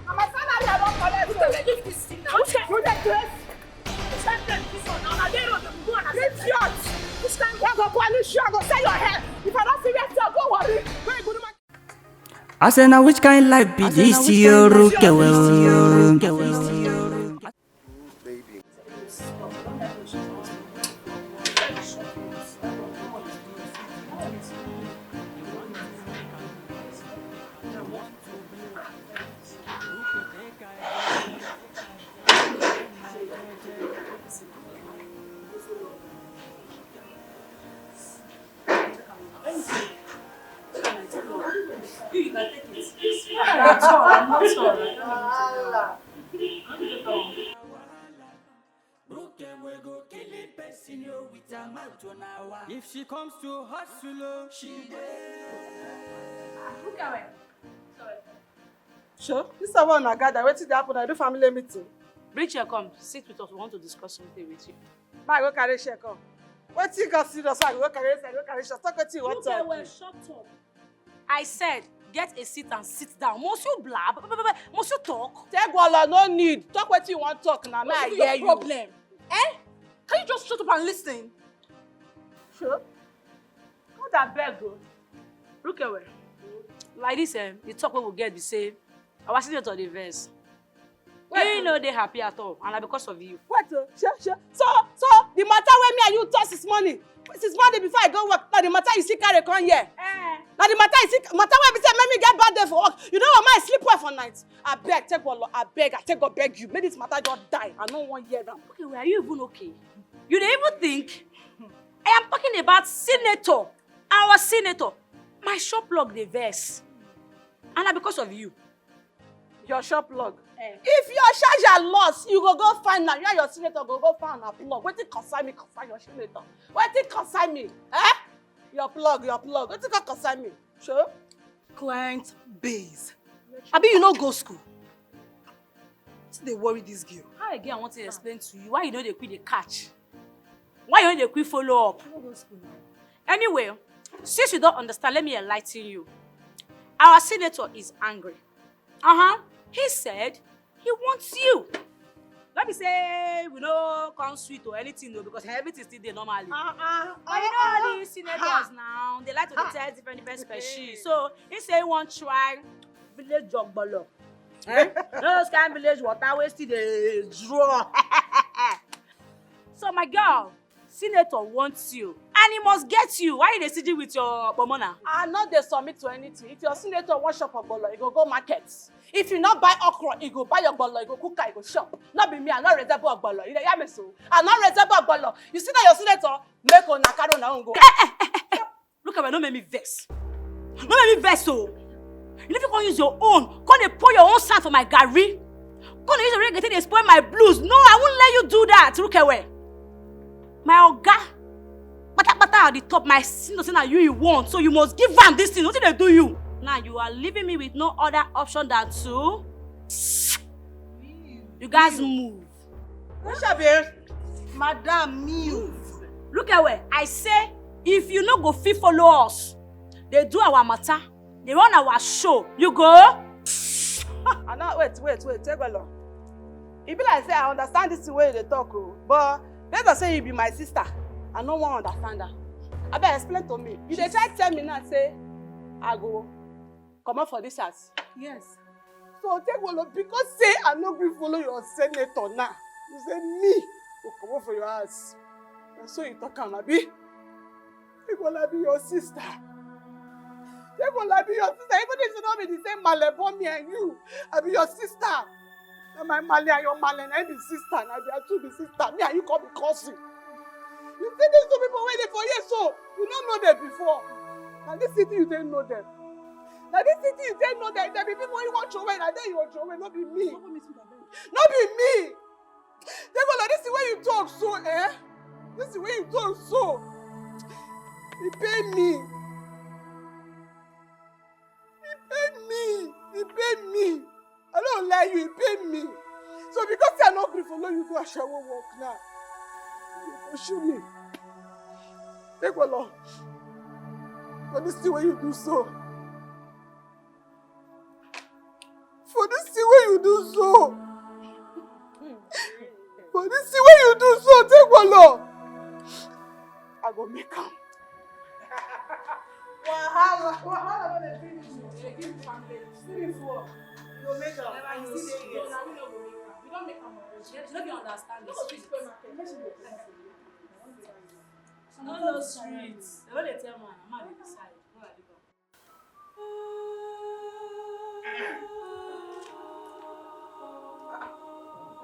Na my salary I don collect. You dey leave this thing now. Which kind, you dey craze? Which kind thing be this one now? Na dey road dey go and I say, idiot. Which kind, God go punish you. I go sell your hair. If I don serious, you go worry. Go Igbodu market. I say, now which kind life be this, yo, Rukewe? You, you can take it. I'm not sure. I'm not sure. If she comes to hustle, oh, she dey. Look at her. Sorry. Sure, this is one I gather. Wetin dey happen? I do family meeting. Bring chair come. Sit with us. We want to discuss something with you. Ma, go carry chair come. Wetin got serious? I go carry chair, go carry chair. Talk wetin you want. Look at talk. Well, shut up. I said, get a seat and sit down. Must you blab? Must you talk? Take Wala, no need. Talk wetin you want talk now. May I hear you. What's your problem? Eh? Can you just shut up and listen? Sure. God abeg o. Look at well. Like this, eh, the talk we will get the same. Our senator dey vex. Wait. He no dey happy at all, and na because of you. Wait o, sure, sure. So, so the matter wey me and you talk this morning, this morning before I go work, na the matter you see carry come here. Eh. Na the matter you see, matter wey be say make me get bad day for work. You know what, my sleep well for night. Abeg, take Wala, abeg, I take God beg you. Make this matter just die. I no wan hear am. Okay, well, are you even okay? You dey even think? I am talking about senator, our senator. My shop log dey vex, and na because of you. Your shop log. Eh. If your charger lost, you go go find am. You and your senator go go find am plug. Wetin concern me concern your senator? Wetin concern me? Eh? Your plug, your plug. Wetin come concern me? Sure. Client base. Abi you no go school? Wetin dey worry this girl? How again I want to explain to you why you no dey quick dey catch? Why you no dey quick follow up? I no go school now. Anyway, since you don't understand, let me enlighten you. Our senator is angry. Uh-huh. He said he wants you. Let me say we no come sweet or anything though, because everything still dey normally. Uh-uh. But you know all these senators now, they like to dey test different, different species. So he say he wan try village jogbolo. Eh? Those kind village water wey still dey draw. So my girl, senator wants you and he must get you. Why you dey stingy with your pomona? I no dey submit to anything. If your senator wan chop ogbolo, he go go market. If you no buy okra, he go buy your ogbolo, he go cook am, he go chop. No be me, I no resemble ogbolo. You dey hear me so? I no resemble ogbolo. You see that your senator? Make una carry una own go. Look at me, no make me vex. No make me vex o. You no fit come use your own, come dey pour your own sand for my garri. Come dey use your reggae take dey spoil my blues. No, I won't let you do that, Rukewe. My oga, patapata at the top, my senator say na you he want, so you must give am this thing. Wetin dey do you? Now you are leaving me with no other option than to, you guys move. Who shall be? Madam, move. Look at where I say, if you no go fit follow us, they do our matter, they run our show. You go. I no, wait, wait, wait, take a long. E be like say I understand this thing wey you dey talk o, but based on say you be my sister, I no wan understand am. Abeg explain to me. You dey try tell me now say I go comot for this house? Yes. So take Wolo, because say I no gree follow your senator now, you say me go comot for your house. Na so you talk am, abi? Take Wolo be your sister. Take Wolo be your sister. Even if you no be the same male born me and you, I be your sister. Na my male and your male, na be sister. Na their two be sister. Me and you come be cousin. You see these two people wey dey for here so, you no know them before. Na this city you take know them. Na this city you take know them. If they be people you wan throw away, na there you go throw away, no be me. No be me. Take Wolo, this thing wey you talk so, eh? This thing wey you talk so, e pain me. E pain me. E pain me. I no lie you, e pain me. So because say I no gree follow you do ashawo work now, you pursue me. Take Wolo. For this thing wey you do so. For this thing wey you do so. For this thing wey you do so, take one law. I go make am. Wahala, wahala no dey finish. You dey give me family. Spirit work. You go make am. Never you see dey here. Na we no go make am. We don make am already. You no dey understand the street. No go fit spoil market. Make she dey come. No, no street. They no dey tell man. Na man dey decide. No, I leave am.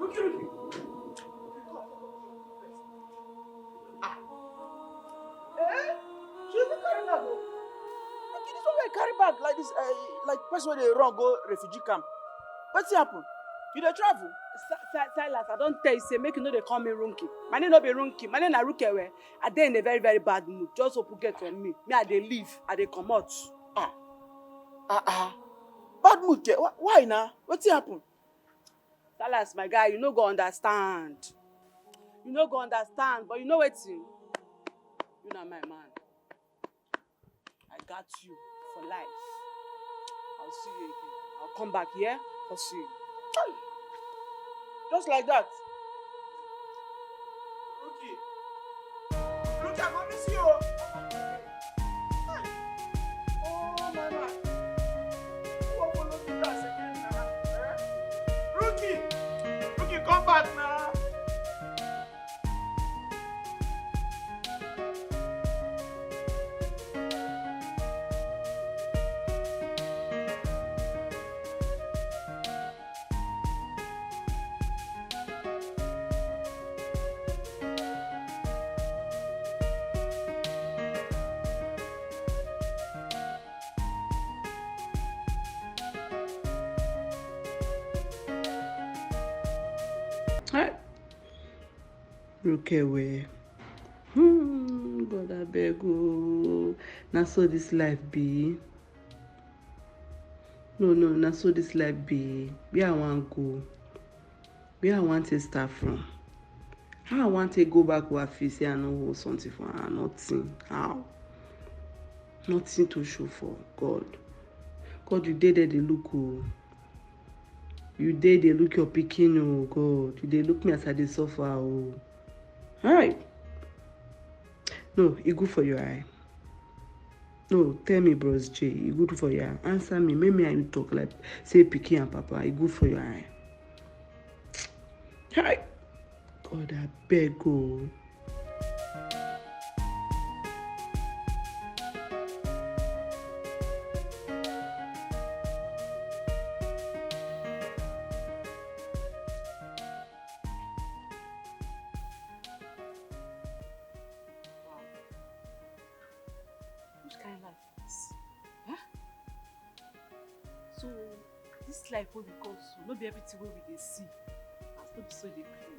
Ruki, Ruki. Ah. Eh? She even carry bag o. Ruki, this one wey carry bag like this, eh, like person wey dey run go refugee camp. Wetin happen? You dey travel? Si-, Si-, Silas, I don tell you say make you no dey call me Runki. My name no be Runki. My name na Rukewe. I dey in a very, very bad mood. Just open gate for me. Me, I dey leave. I dey comot. Ah, ah, ah. Bad mood, ke? Why, why na? Wetin happen? Silas, my guy, you no go understand. You no go understand, but you know wetin? You na my man. I got you for life. I'll see you again. I'll come back here for see you. Chai! Just like that. Ruki. Ruki, I go miss you. Chai! Oh, my man. Who go follow do that again now? Eh? Ruki! Ruki, come back now. Hey, Rukewe. Hmm, God, I beg, oh. Na so this life be. No, no, na so this life be. Where I wan go? Where I wan take start from? How I wan take go back where I feel say I no hold something for her? Nothing. How? Nothing to show for. God. God, you dey there, dey look, oh. You dey, dey look your pikin, oh God. You dey look me as I dey suffer, oh. Hi. No, e good for your eye. No, tell me, Bros J, e good for your eye. Answer me. Make me and you talk like say pikin and papa. E good for your eye. Hi. God, I beg, oh. Which kind life is this? Eh? So, this life wey we come so, no be everything wey we dey see, as no be so e dey play.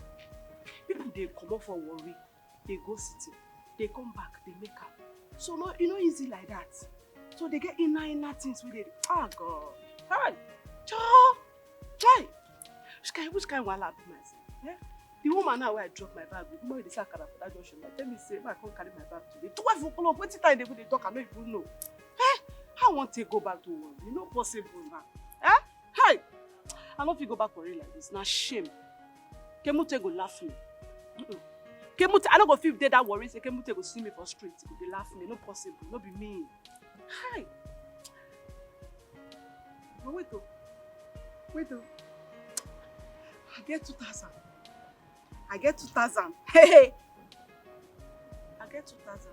People dey comot for Warri, dey go city, dey come back, dey make am. So, no, e no easy like that. So, dey get inner, inner things wey dey, ah, God. Hi! Chai! Chai! Which kind, which kind wahala be myself? Eh? The woman now wey I drop my bag with, the woman wey dey sell akara for that junction, now tell me say, make I come carry my bag today. Twelve o'clock, wetin time dey go dey talk, I no even know. Eh? How I wan take go back to work? E no possible now. Eh? Hi! I no fit go back Warri like this. Na shame. Kemute go laugh me. Mm-mm. Kemute, I no go fit dey that Warri say Kemute go see me for street, go dey laugh me. No possible. No be me. Hi! But wait o. Wait o. I get two thousand. I get two thousand. Hey, hey. I get two thousand.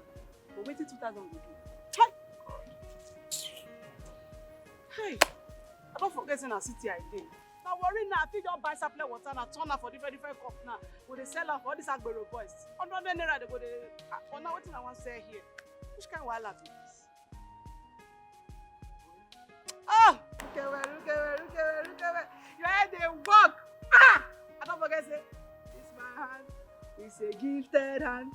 But wetin two thousand go do? Hi! Hey! I don forget say na city I dey. Na Warri now, I fit just buy sapele water now, turn am for different, different cup now. Go dey sell am for all these Agbero boys. Hundred naira dey go dey, ah, for now wetin I wan sell here? Which kind wahala be this? Ah! Rukewe, Rukewe, Rukewe, Rukewe. Your head dey work. Ah! I don forget say, this my hand is a gifted hand.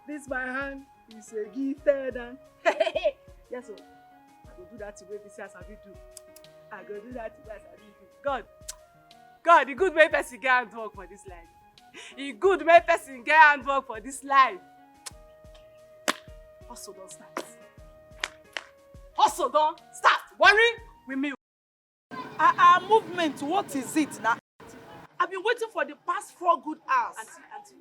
This my hand is a gifted hand. Yes o. I go do that thing wey be say I sabi do. I go do that thing wey I sabi do. God, God, e good make person get handwork for this life. E good make person get handwork for this life. Hustle don start. So don't start worry with me. Ah, ah, movement, what is it now? I've been waiting for the past four good hours. Auntie, auntie,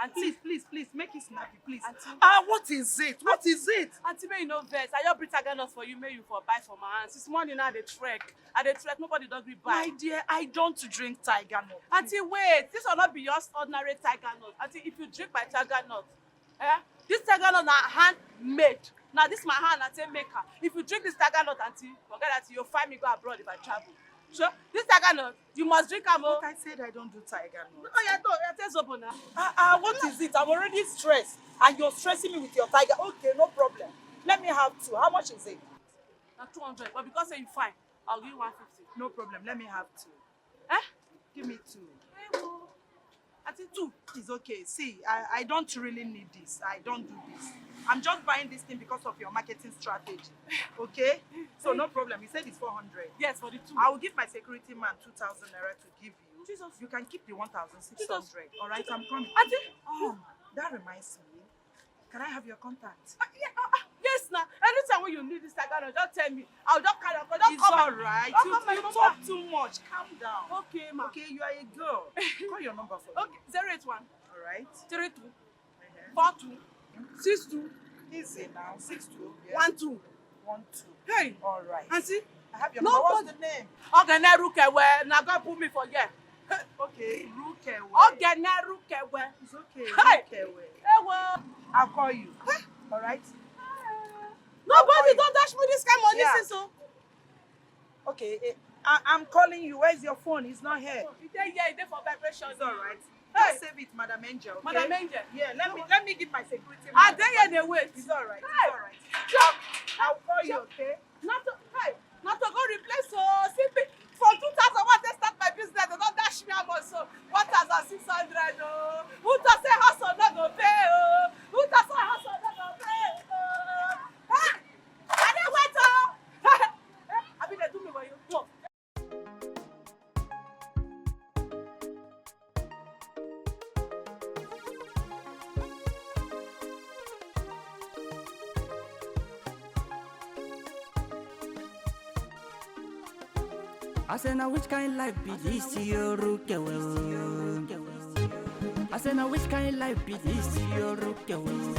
auntie, please, please, please, make it snappy, please. Auntie. Ah, what is it? What is it? Auntie, may you no vex. I just bring tiger nut for you, may you for buy for my hand. Since morning now, I dey trek. I dey trek, nobody don gree buy. My dear, I don't drink tiger nut. Auntie, wait. This one not be just ordinary tiger nut. Auntie, if you drink my tiger nut, eh? This tiger nut na handmade. Now this my hand, I take make am. If you drink this tiger nut, auntie, forget that you find me go abroad if I travel. So this tiger nut, you must drink am o. But I said I don't do tiger nut. Oh yeah, no, I take zobo now. Ah, ah, what is it? I'm already stressed, and you're stressing me with your tiger. Okay, no problem. Let me have two. How much is it? Na two hundred, but because say you fine, I'll give you one fifty. No problem. Let me have two. Eh? Give me two. Ewo. I think two. It's okay. See, I, I don't really need this. I don't do this. I'm just buying this thing because of your marketing strategy. Okay? So no problem. You said it's four hundred. Yes, for the two. I will give my security man two thousand naira to give you. Jesus. You can keep the one thousand six hundred. Jesus. All right, I'm coming. Auntie. Oh, that reminds me. Can I have your contact? Ah, yeah, ah, ah, yes, now. Anytime when you need this tiger nut, just tell me. I'll just carry. I'll just It's call my, all right. I'll You, call my you number. Talk too much. Calm down. Okay, ma. Okay, you are a girl. Call your number for me. Okay, zero eight one. All right. Three two. Uh-huh. Four two. Six two. Easy now. Six two. Yes. One two. One two. Hey. All right. Auntie. I have your number. What's the name? Ogene Rukewe. Now God put me for here. Okay, Rukewe. Ogene Rukewe. It's okay. Hey. Rukewe. Ewo. I'll call you. All right. Nobody don dash me this kind money. Yeah. Since so. Okay, eh, I, I'm calling you. Where's your phone? It's not here. Oh, e dey here, e dey for vibration. It's all right. Hey. Just save it, Madam Angel. Okay? Madam Angel. Yeah, let me, let me give my security man. I dey here dey wait. It's all right. Hey. It's all right. Sure. I'll call you, okay? Not to, hey, not to go replace, oh, see me. From two thousand one, they start my business. They don't dash me how much, so one thousand six hundred, oh. Who to say hustle no go pay, oh? Who to say hustle no go pay, oh? Hey! I dey wait, oh. I mean, they do me for you. No. I say, now which kind life be this, Yorukewe? I say, now which kind life be this, Yorukewe?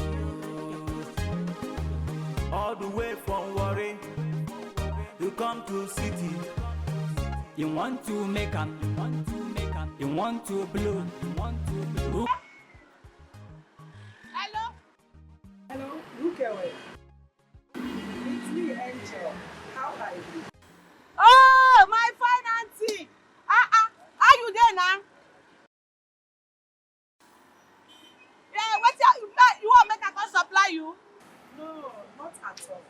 All the way from Warri, you come to city. You want to make am, you want to make am, you want to blow, you want to blow. Hello? Hello, Rukewe. It's me, Angel. How are you? Oh, my fine auntie. Ah, ah, how you dey now? Yeah, wetin you, you want make I come supply you? No, not at all.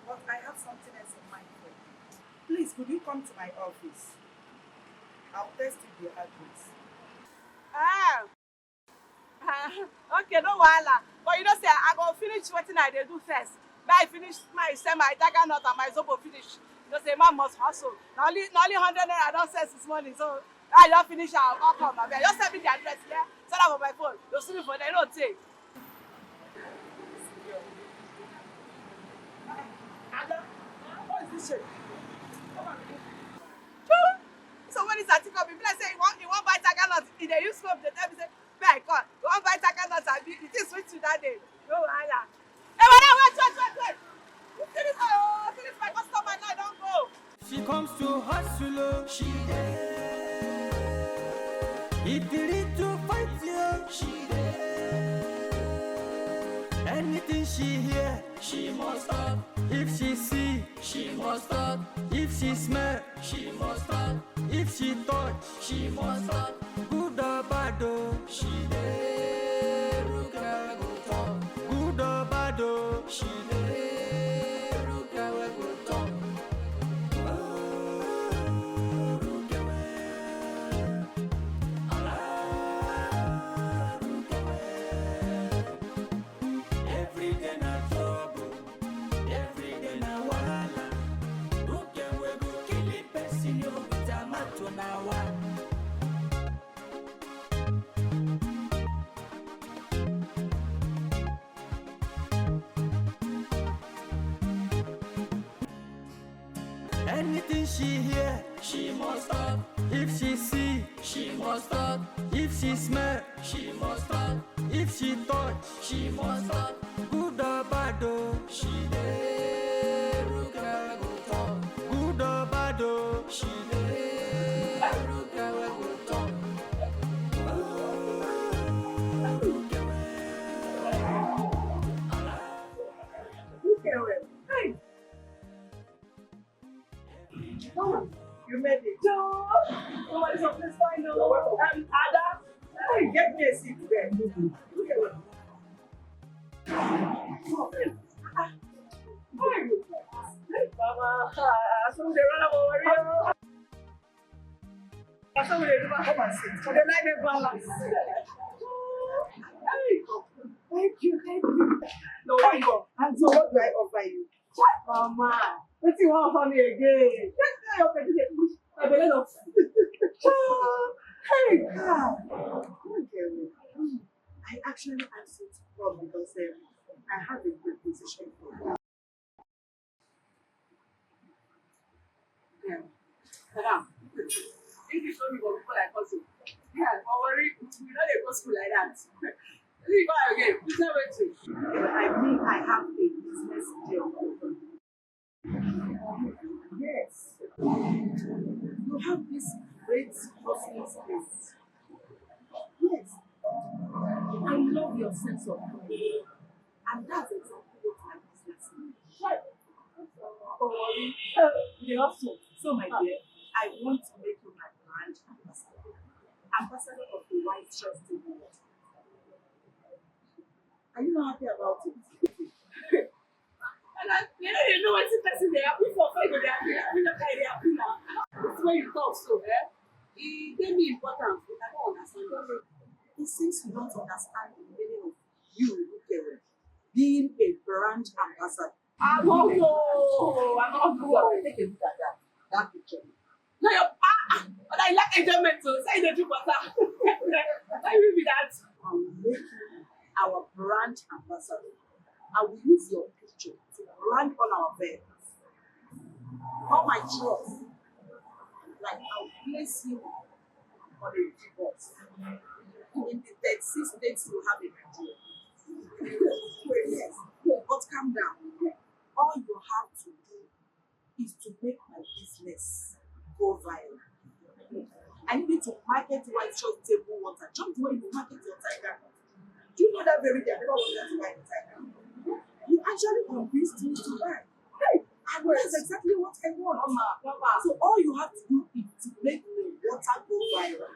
But I have something else in mind for you. Please, could you come to my office? I'll text you the address. Ah. Ah, okay, no wahala. But you know say I go finish wetin I dey do first. Make I finish my sell my tiger nut and my zobo finish. You know say man must hustle. Na only, na only hundred naira I don sell since morning, so I don finish am. Come, come, abeg. Just send me the address, yeah? Send am for my phone. You see me for there, you know, take. Ada, what is this shit? Come on. Choo! So when this article be like say you wan, you wan buy tiger nut, e dey use scope dey tell me say, "Beg God, you wan buy tiger nut, abi? The thing sweet you that day." No wahala. Hey, wait, wait, wait, wait, wait. You finish my, oh, finish my customer now, don go. She comes to hustle, oh, she dey. If the need to fight you, she dey. Anything she hear, she must talk. If she see, she must talk. If she smell, she must talk. If she touch, she must talk. Good or bad, oh, she dey. Rukewe go talk. Good or bad, oh, she dey. Rukewe go talk. Oh, Rukewe. Ah, Rukewe. Every day na trouble, every day na wahala. Rukewe go kill the person, yo, with a matter na wa. Anything she hear, she must talk. If she see, she must talk. If she smell, she must talk. If she touch, she must talk. Good or bad, oh, she dey. Ruka go talk. Good or bad, oh, she dey. Ruka go talk. Ruka. Hey! Oh, you made it. Oh, somebody, something fine. Oh, um, Ada, hey, get me a seat there. Look at what. Oh, hey. Ah, ah. How are you? Hey, Mama. Ah, so they run over here. Ah, so they do come and sit. So they like the balance. Hey, thank you, thank you. No, why you? And so, what do I offer you? Mama, wetin you wan offer me again? Just tell your person dey push my belle no. Hey, God. Don't get me. I actually asked you to come because um, I have a good position for you. Yeah. Madam, if you show me what people like us, yeah, don't worry, we no dey go school like that. Leave her again. Please tell me to. I mean, I have a business deal. Yes. You have this great hustling spirit. Yes. I love your sense of humor. And that's exactly what my business is. Don't worry. You also. So, my dear, I want to make you my brand ambassador. Ambassador of the White Trust Award. Are you not happy about it? And I, you know, you know what person they happy for, for they happy, happy, not they happy now. This way you talk so, eh? It gave me importance, but I don't understand it. It seems you don't understand the meaning of you, Rukewe, being a brand ambassador. I don't know. I don't know. Take a look at that. That picture. No, your ah, ah, but I like enjoyment too. Say you dey drink water. Why you be that? I will make you our brand ambassador. I will use your picture to brand all our vehicles. All my trucks. Like, I will place you on a bus. In the thirty-six states you have in Nigeria. Yes, but calm down. All you have to do is to make my business go viral. I need to market White Trust Table Water. Just the way you market your Tiger. Do you know that very day I never wanted to buy the Tiger? You actually convinced me to buy. Hey, and that's exactly what I want. So all you have to do is to make the water go viral.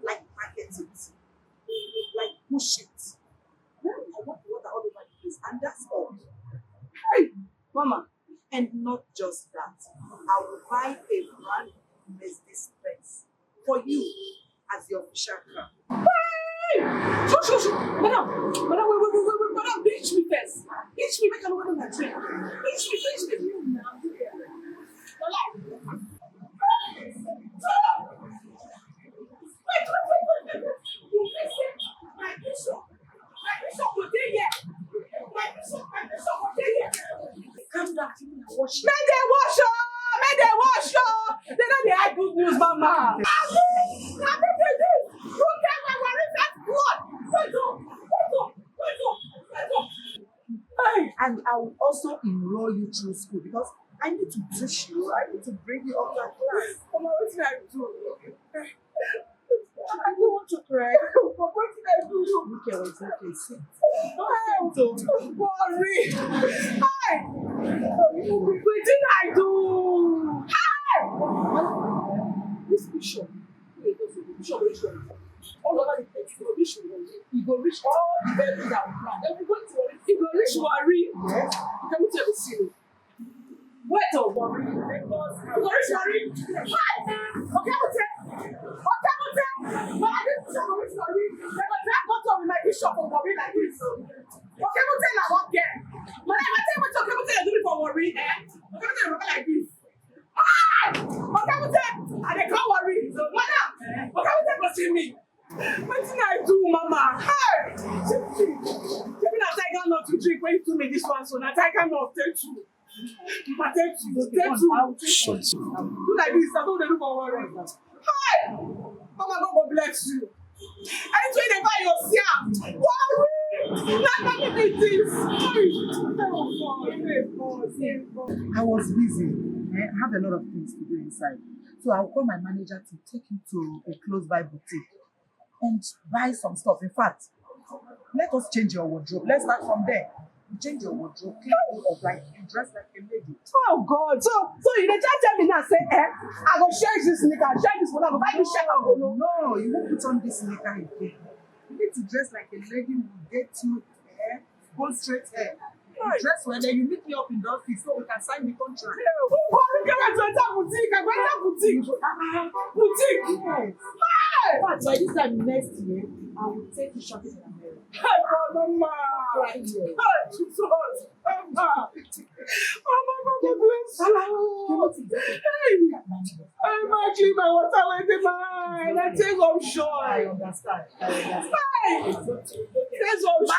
Like, market it. Like, push it. Well, I want the water all over the place. And that's all. Hey, Mama. And not just that, I will buy a brand new Mercedes Benz for you as your official car. Hey! Sure, sure, sure. Madam, madam, wait, wait, wait, wait, wait, madam, pinch me first. Pinch me, make I know whether na train. Pinch me, pinch me. Wait, wait, wait, wait, wait, wait. You think say my bishop, my bishop go dey here? My bishop, my bishop go dey here? Calm down, people are watching. Make dem watch o, make dem watch o. Dem no dey hide good news, mama. Abi, abi dey dey. Who tell my worry first blood? Wait o, wait o, wait o, wait o. Hey, and I will also enroll you through school because I need to teach you. I need to bring you up that class. Mama, wetin I do? I don't want to cry. But wetin I do? Look here, it's okay. Sit. Don't faint o. Worry. Hi. Wetin I do? Hi. This picture. Picture wey show. All over the place. E go reach Warri. E go reach all the very down. Everybody worry. E go reach Warri. Yes. Let me tell you, see. Wait o, Warri. Because e go reach Warri. Hi. Okay, okay. Okay, okay. But I didn't say e go reach Warri. They go drag motor with my bishop for Warri like this. Okay, okay, now what there? But I tell you what, okay, okay, do it for Warri, eh? Okay, okay, like this. Ah! Oga Wute, I dey come worry. Madam, Oga Wute go see me. Wetin I do, mama? Hey! Shebi na Tiger nut you drink when you do me this one, so na Tiger nut take two. Take two, take two. Shit. Do like this, I don't dey look for worry. Hi! Mama, God go bless you. Anything they buy your siam. Worry! Not let me be this. Sorry. I was busy. Eh, I have a lot of things to do inside. So I'll call my manager to take him to a close by boutique and buy some stuff. In fact, let us change your wardrobe. Let's start from there. You change your wardrobe, clean up, like, you dress like a lady. Oh God! So, so you dey try tell me now say, eh? I go change this nigga, change this one, I go buy this shirt and polo. No, you won't put on this nigga again. You need to dress like a lady who get you, eh? Go straight hair. You dress well, then you meet me up in the office so we can sign the contract. Who go look at to enter boutique? I go enter boutique. Boutique. Yes. Hey! In fact, by this time next year, I will take you shopping in America. Hey, Mama! Right here. Hey, Jesus! Mama! Mama, God bless you! Hey! Hey, ma, clean my water with the man! I take up joy! I understand. I understand. Hey! Take up joy!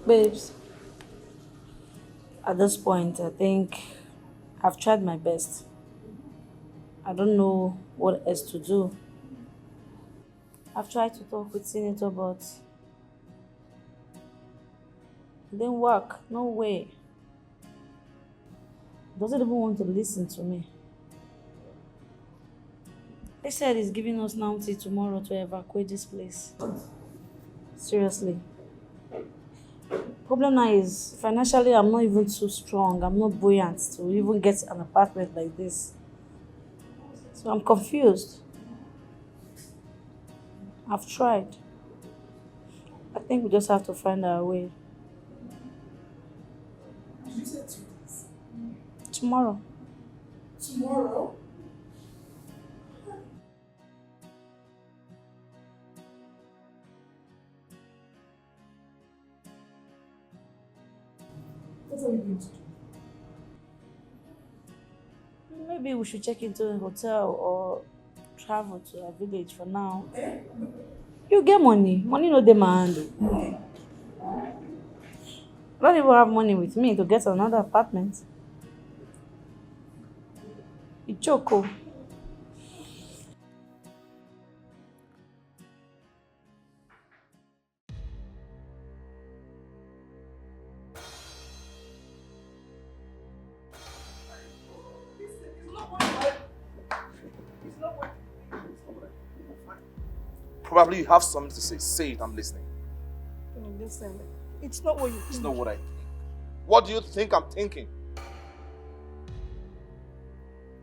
Babes, at this point, I think I've tried my best. I don't know what else to do. I've tried to talk with Senator, but it didn't work. No way. Doesn't even want to listen to me. They said he's giving us now till tomorrow to evacuate this place. Seriously. Problem now is, financially, I'm not even too strong. I'm not buoyant to even get an apartment like this. So I'm confused. I've tried. I think we just have to find our way. Did you say two days? Tomorrow. Tomorrow? What are we going to do? Maybe we should check into a hotel or travel to a village for now. Eh? You get money. Money no dey my hand o. I don't even have money with me to get another apartment. E choke o. Probably you have something to say. Say it, I'm listening. Mm, listen, it's not what you think. It's not what I think. What do you think I'm thinking?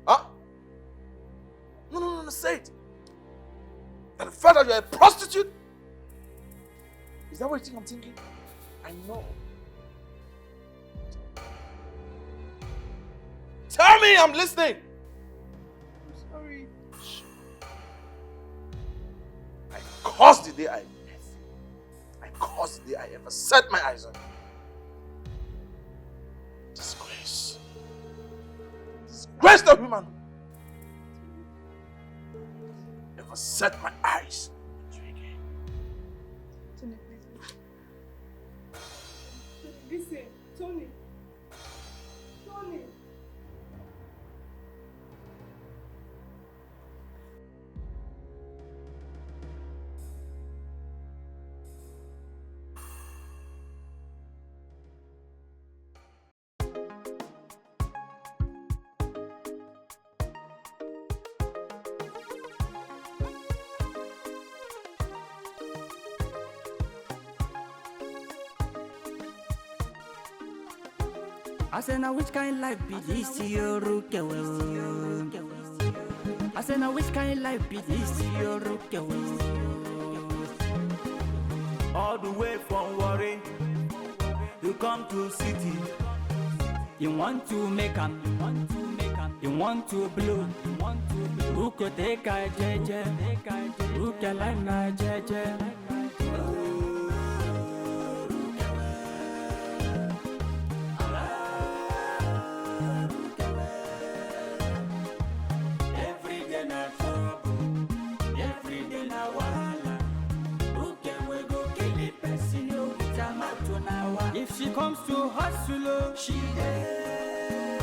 Huh? No, no, no, no, say it. And the fact that you're a prostitute? Is that what you think I'm thinking? I know. Tell me, I'm listening. I'm sorry. I cursed the day I met you. I cursed the day I ever set my eyes on you. Disgrace. Disgrace to human. Ever set my eyes on you again. Tony, please. Listen, Tony. Tony. I say, now which kind life be this, Yoruke? I say, now which kind life be this, Yoruke? All the way from Warri, you come to city. You want to make am, you want to blow. Who could take a jeje? Who can like na jeje? Every day na trouble, every day na wahala. Who can we go kill the person, oh, with a mouth on our? If It comes to hustle, oh, she there.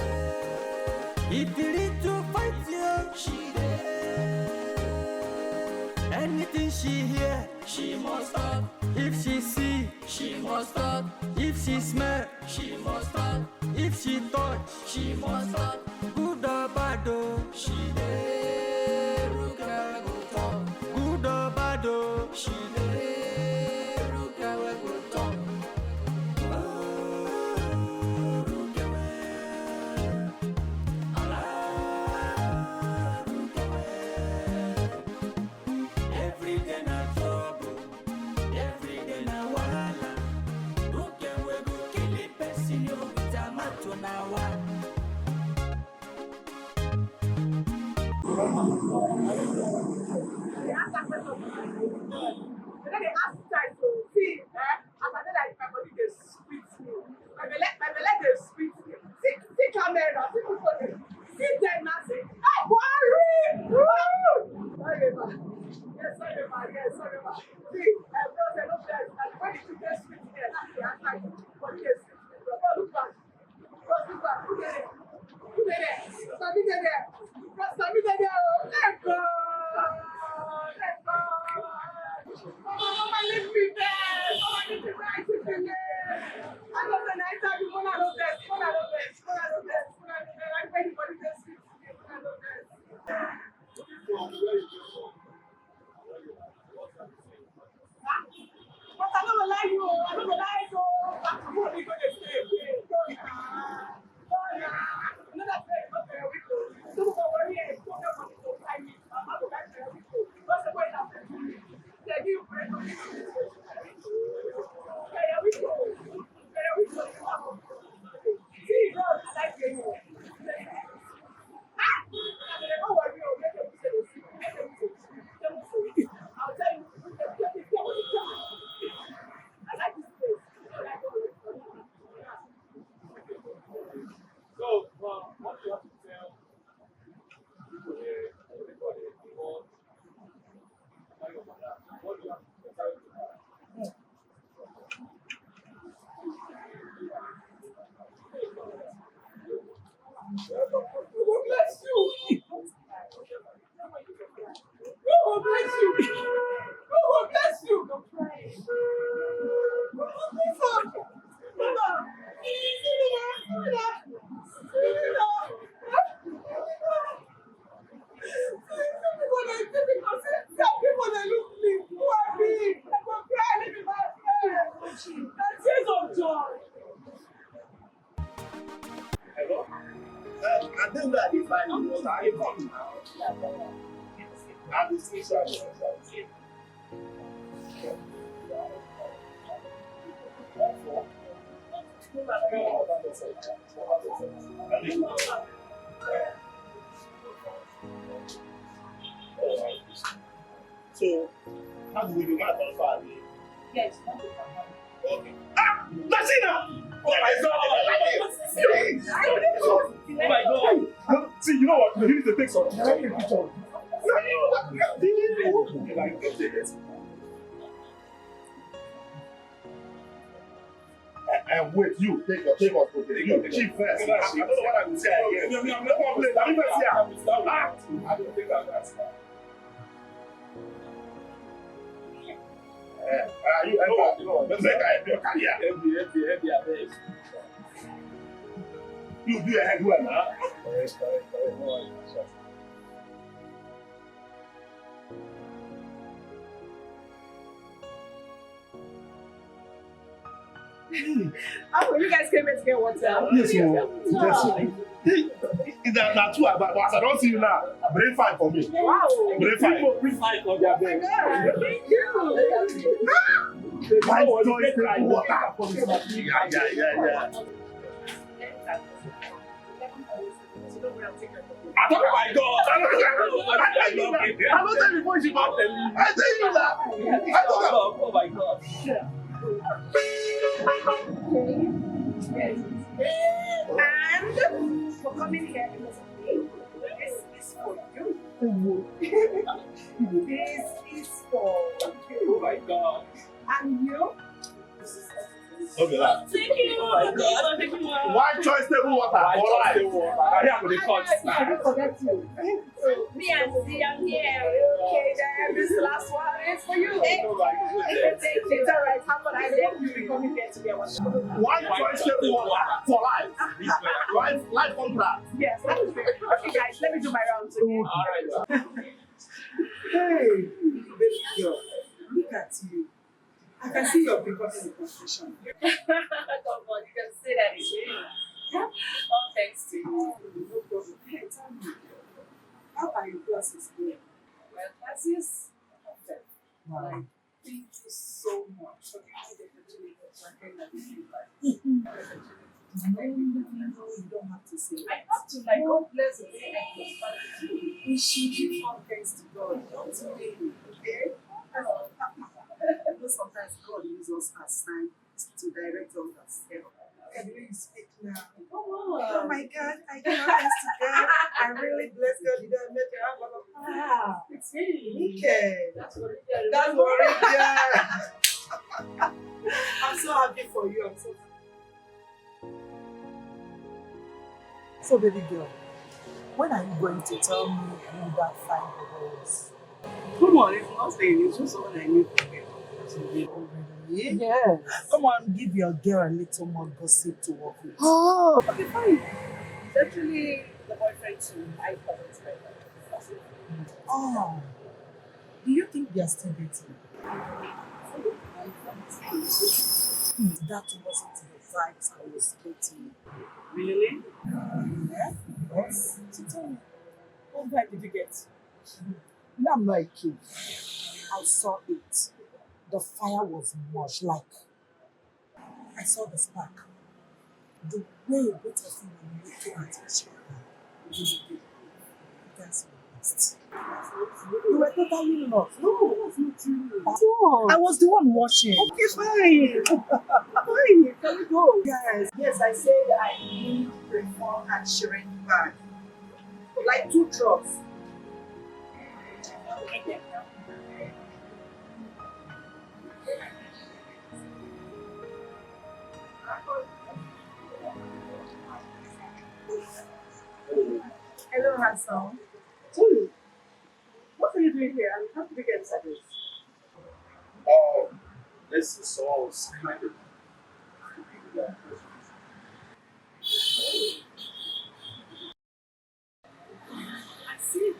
If the little fight you, she there. Anything she hear, she must talk. If she see, she must talk. If she smell, she must talk. If she touch, she must talk. Good or bad, oh, she dey. Ruka go talk. Good or bad, oh, she dey. Ruka go talk. Every day na trouble, every day na wahala. Who can we go kill a person you with a matter na one? They ask that question. They don't dey ask child, so see, eh? As I dey like, my body dey sweet me. My belle, my belle dey sweet me. See, see camera, see people dey. See them now, see. Hey, Buhari! Woo! Sorry, ma. Yes, sorry, ma. Yes, sorry, ma. See, eh, bro, say no vex. Na the way the thing dey sweet me, na the attack. Body dey sweet me. Bro, look back. Bro, look back. Who dey there? Who dey there? Sammy dey there. Bro, Sammy dey there. Oh, thank God. Thank God. Mama, Mama, leave me there. Mama, leave me there. I take the name. I know say na I tell you, Mona no vex. Mona no vex. Mona no vex. Mona no vex. Like anybody dey sweet me. Mona no vex. But I no go lie you, I no go lie you. Back to you, we go dey stay. Go na, go na. Another place, go there, we go. Don't go worry, eh, go there, go find me. Mama go back there, we go. Don't say, "Wait, after you." They give bread to me. There we go. There we go. See, God, I like you. So, uh, what do you have to tell people here? Everybody, the world, about your mother. What do you have to tell people? God bless you. God bless you. God bless you. God bless you. Mama, Hello? Uh, I think that if I know that I come now, I will see you. So, how do we do that? How far are we? Yes, not too far. Okay. Ah! That's it now! Oh my God! Oh my God! See, you know what? You need to take some. Take a picture. Eh, eh, wait, you take your, take us to the, you, the chief first. I, I don't know what I will say again. Me, me, I'm not complaining. Let me first here. Ah, I don't think I'm that. Eh, are you ever? No, no, make I help your career. Help me, help me, help me, abeg. You do your head well, huh? Correct, correct, correct. No worry, sir. How will you guys came here to get water? Yes, ma'am. Yes, ma'am. Hey, that, that's why, but, but as I don't see you now, bring five for me. Wow. Bring five. Bring five for me, abeg. Thank you. My joy, take water for me. Yeah, yeah, yeah, yeah. I don't, my God. I don't, I don't tell you that. I don't tell you before she come tell me. I tell you that. I don't know. Oh my God. And for coming here because of me, this is for you. This is for you. Oh my God. And you? No be lie. Thank you. Oh my God. Thank you. One choice table water for life. One choice table water. I hear go dey cut. I don't forget you. Me and see, I'm here. Okay, then this last one is for you. Thank you. It's all right. How about I let you become here together? One choice table water for life. Life, life contract. Yes, that is fair. Okay, guys, let me do my rounds again. All right. Hey, baby girl, look at you. I can see you're becoming a professional. Come on, you can say that again. All thanks to you. No problem. Hey, tell me, how are your classes going? Well, classes are perfect. Wow. Like, thank you so much for giving me the opportunity to attend that event. You don't have to say it. I have to, like, God bless you. We should give all thanks to God, not to me, okay? You know, sometimes God uses us as signs to direct us as well. Look at the way you speak now. Oh my God, I give all thanks to God. I really bless God. You don't make it up. Ah, it's me. Okay. That's what it is. That's what it is. I'm so happy for you. I'm so So, baby girl, when are you going to tell me who that fine boy is? Come on, it's nothing. It's just someone I knew from Benin. Really? Yes. Come on, give your girl a little more gossip to work with. Oh, okay, fine. It's actually the boyfriend to my cousin's friend. Oh, do you think they are still dating? Hmm, that wasn't the vibes I was getting. Really? Yeah, yes. She told me. What vibe did you get? You know, I'm not a kid. I saw it. The fire was much like I saw the spark. The way both of you were looking at each other, you guys were lost. You were totally lost. No, that's not true. At all. I was the one watching. Okay, fine. Fine, can we go? Yes, yes, I said I need reform and sharing bag. Like two trucks. Hello, handsome. Sorry, what are you doing here? And how did you get inside this? Oh, this is all kind of. I see.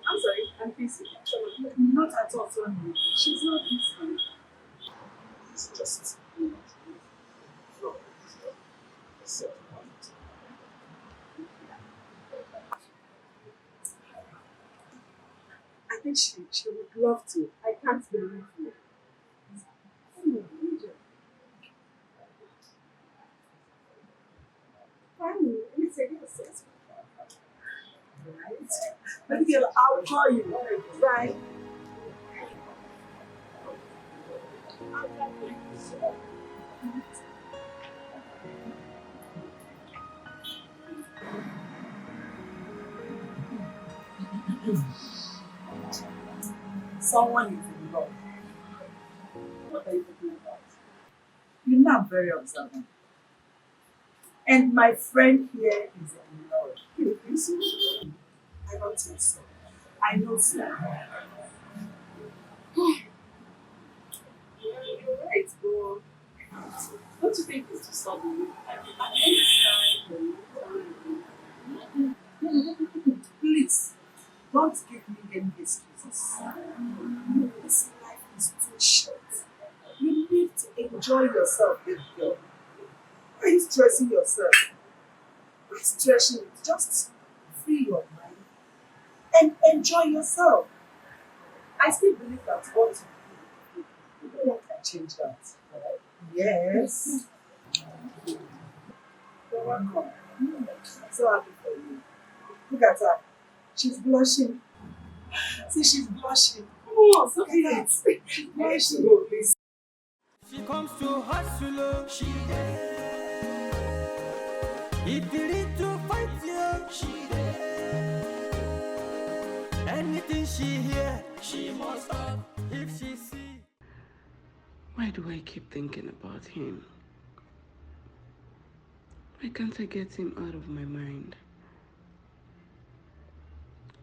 I'm sorry, I'm busy. Not at all, Tony. She's not busy. It's just I think she, she would love to. I can't believe you. Fine, let me take it. Right? Let me get, I'll call you. Bye. Someone is in love. What are you talking about? You know I'm very observant. And my friend here is in love. You think so? I don't think so. I know so. You're right, but don't you think it's too sudden? At any time, please, don't give me any excuses. This life is too short. You need to enjoy yourself, baby girl. Why are you stressing yourself? Why stressing? Just free your mind and enjoy yourself. I still believe that what you do, you don't want to change that. Yes. You're welcome. I'm so happy for you. Look at her. She's blushing. See, she's blushing. Oh, so cute. She's blushing. She comes to hustle, oh, she there. If you need to fight, oh, she there. Anything she hear, she must talk. If she see. Why do I keep thinking about him? Why can't I get him out of my mind?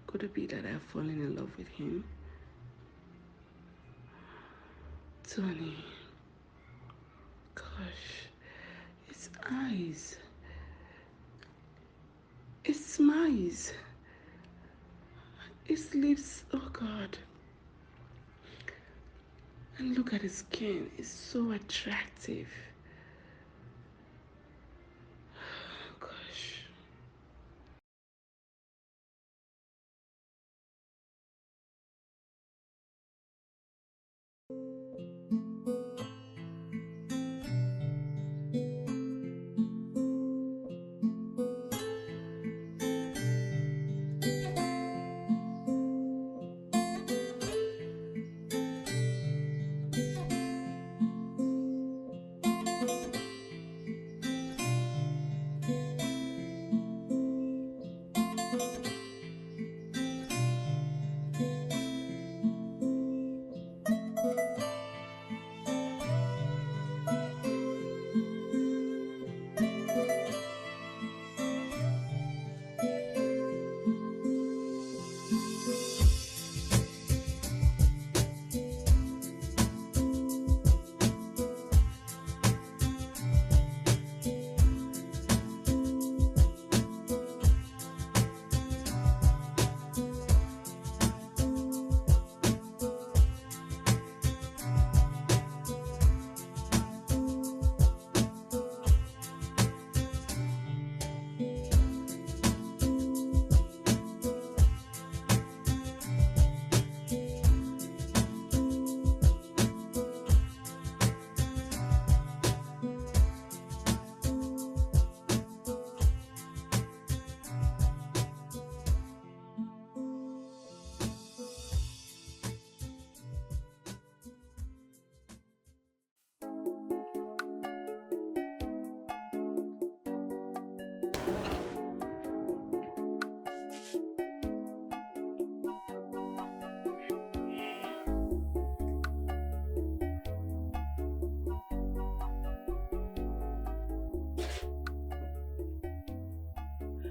Could it be that I've fallen in love with him? Tony. Gosh, his eyes. His smiles. His lips. Oh God. And look at his skin. It's so attractive. Gosh.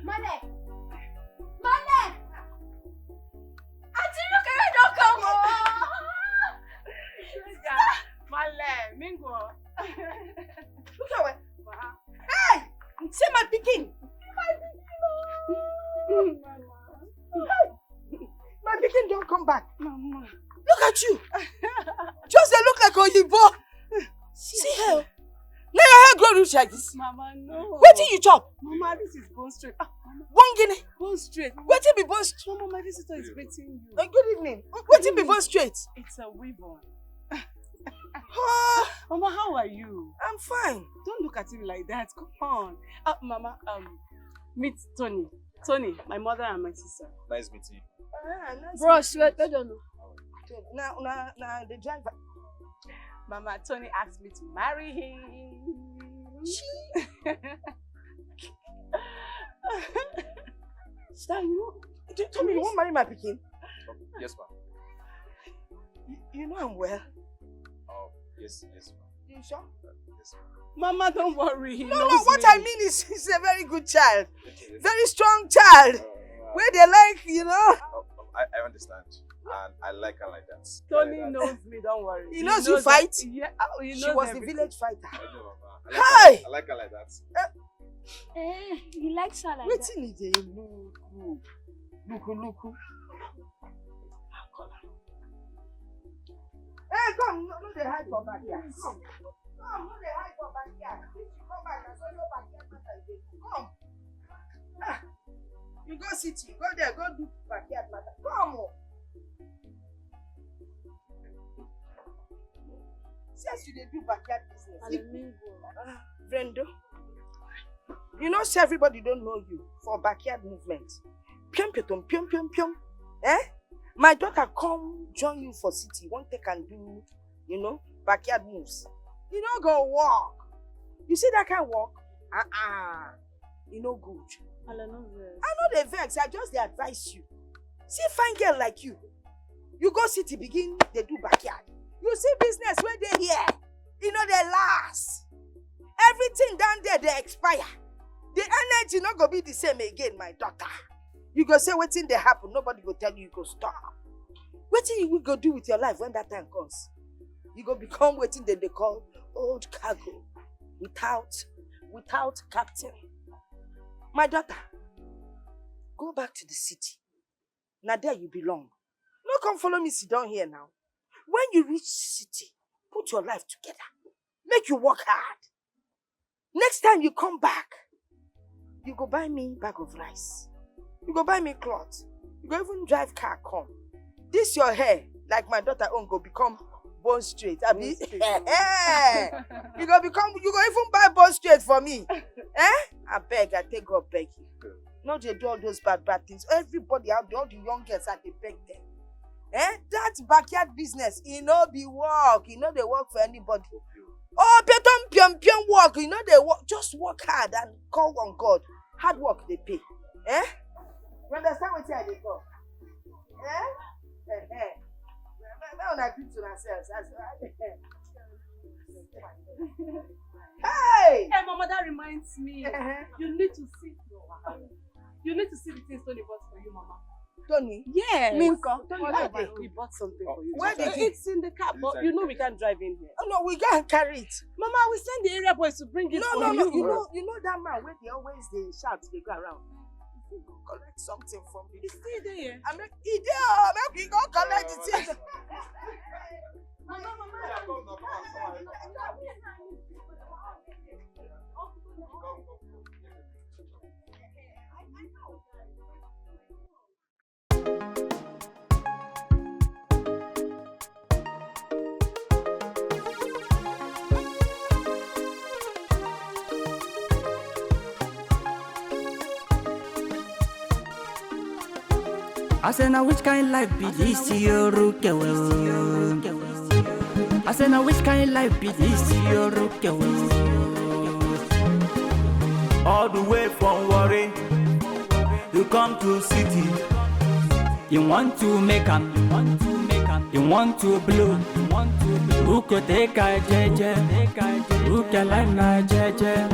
Male! Male! Auntie Luke, you don't come. Oh. Sugar, Male, Mingo. Look at what. Wow. Hey! See my pikin. My pikin. Oh. Hey! My pikin don't come back. Mama. Look at you. Just dey look like Oyibo. See her. Now your hair grow reach like this. Mama, no. Wetin you chop? Mama, this is bone straight. Ah, Mama. Bone guinea. Bone straight. Wetin be bone straight? Mama, my visitor is greeting you. Uh, good evening. Wetin be bone straight? It's a weave on. Ah. Mama, how are you? I'm fine. Don't look at him like that. Come on. Uh, Mama, um, meet Tony. Tony, my mother and my sister. Nice meeting you. Ah, nice Bros, meeting you. Wait, wait, no, no. Now, now, now the driver. Mama, Tony asked me to marry him. She. Sir, you, you told me you won't marry my pikin. Yes, ma'am. You, you know I'm well. Oh, yes, yes, ma'am. You sure? Uh, yes, ma'am. Mama, don't worry. He No, no, knows what me. I mean is he's a very good child. Okay. Very strong child. Uh, uh, Where they like, you know. Oh, oh, I, I understand. And I like her like that. Tony Like that. knows me, don't worry. He He knows you knows fight. that- Yeah, uh, he She knows was the everything. village fighter. I know, Mama. I like Hey! her, I like her like that. Eh, he likes her like that. Wetin e dey look? Look, look. Hey, come, no, no dey hide for backyard. Come. Come, no dey hide for backyard. If you come back, na so your backyard matter you dey do. Come. Ah, you go city, go there, go do backyard matter. Come o. Since you dey do backyard business, if Hallelujah. Ah, Brendo, you know say everybody don know you for backyard movement. Piom, piom, piom, piom, piom. Eh? My daughter come join you for city, wan take and do, you know, backyard moves. E no go work. You see that kind work? Uh-uh. E no good. Hallelujah. I no dey vex, I just dey advise you. See fine girl like you, you go city begin dey do backyard. You see business wey dey here, e no dey last. Everything down there dey expire. The energy no go be the same again, my daughter. You go say wetin dey happen, nobody go tell you, you go stop. Wetin you go do with your life when that time comes? You go become wetin dem dey call old cargo without without captain. My daughter, go back to the city. Na there you belong. No come follow me sit down here now. When you reach city, put your life together. Make you work hard. Next time you come back, you go buy me bag of rice. You go buy me cloth. You go even drive car come. This your hair, like my daughter own, go become Bond Street. Abi? You go become, you go even buy Bond Street for me. Eh? I beg, I take God beg you. No dey do all those bad, bad things. Everybody out there, all the young girls, I dey beg them. Eh? That backyard business, e no be work. E no dey work for anybody. Oh, beton pion pion work. E no dey work. Just work hard and call on God. Hard work dey pay. Eh? You understand wetin I dey talk? Eh? Eh, eh. Make una greet una selves. As, hey! Hey, Mama, that reminds me. Uh-huh. You need to see. You need to see the things Tony bought for you, Mama. Tony? Yes. Me nko? Tony, where dey? He bought something for you. Where dey? It's in the car, but you know we can't drive in here. Oh, no, we can't carry it. Mama, we send the area boys to bring it for you. No, no, no. You know, you know that man wey dey always dey shout, dey go around. He go collect something from me. He still dey here. I mean, he dey, oh, make we go collect the thing. Mama, mama. I say, now which kind life be this, Yorukewe? I say, now which kind life be this, Yorukewe? All the way from Warri, you come to city. You want to make am, you want to make am, you want to blow, you want to blow. Who could take a jeje? Who can like na jeje?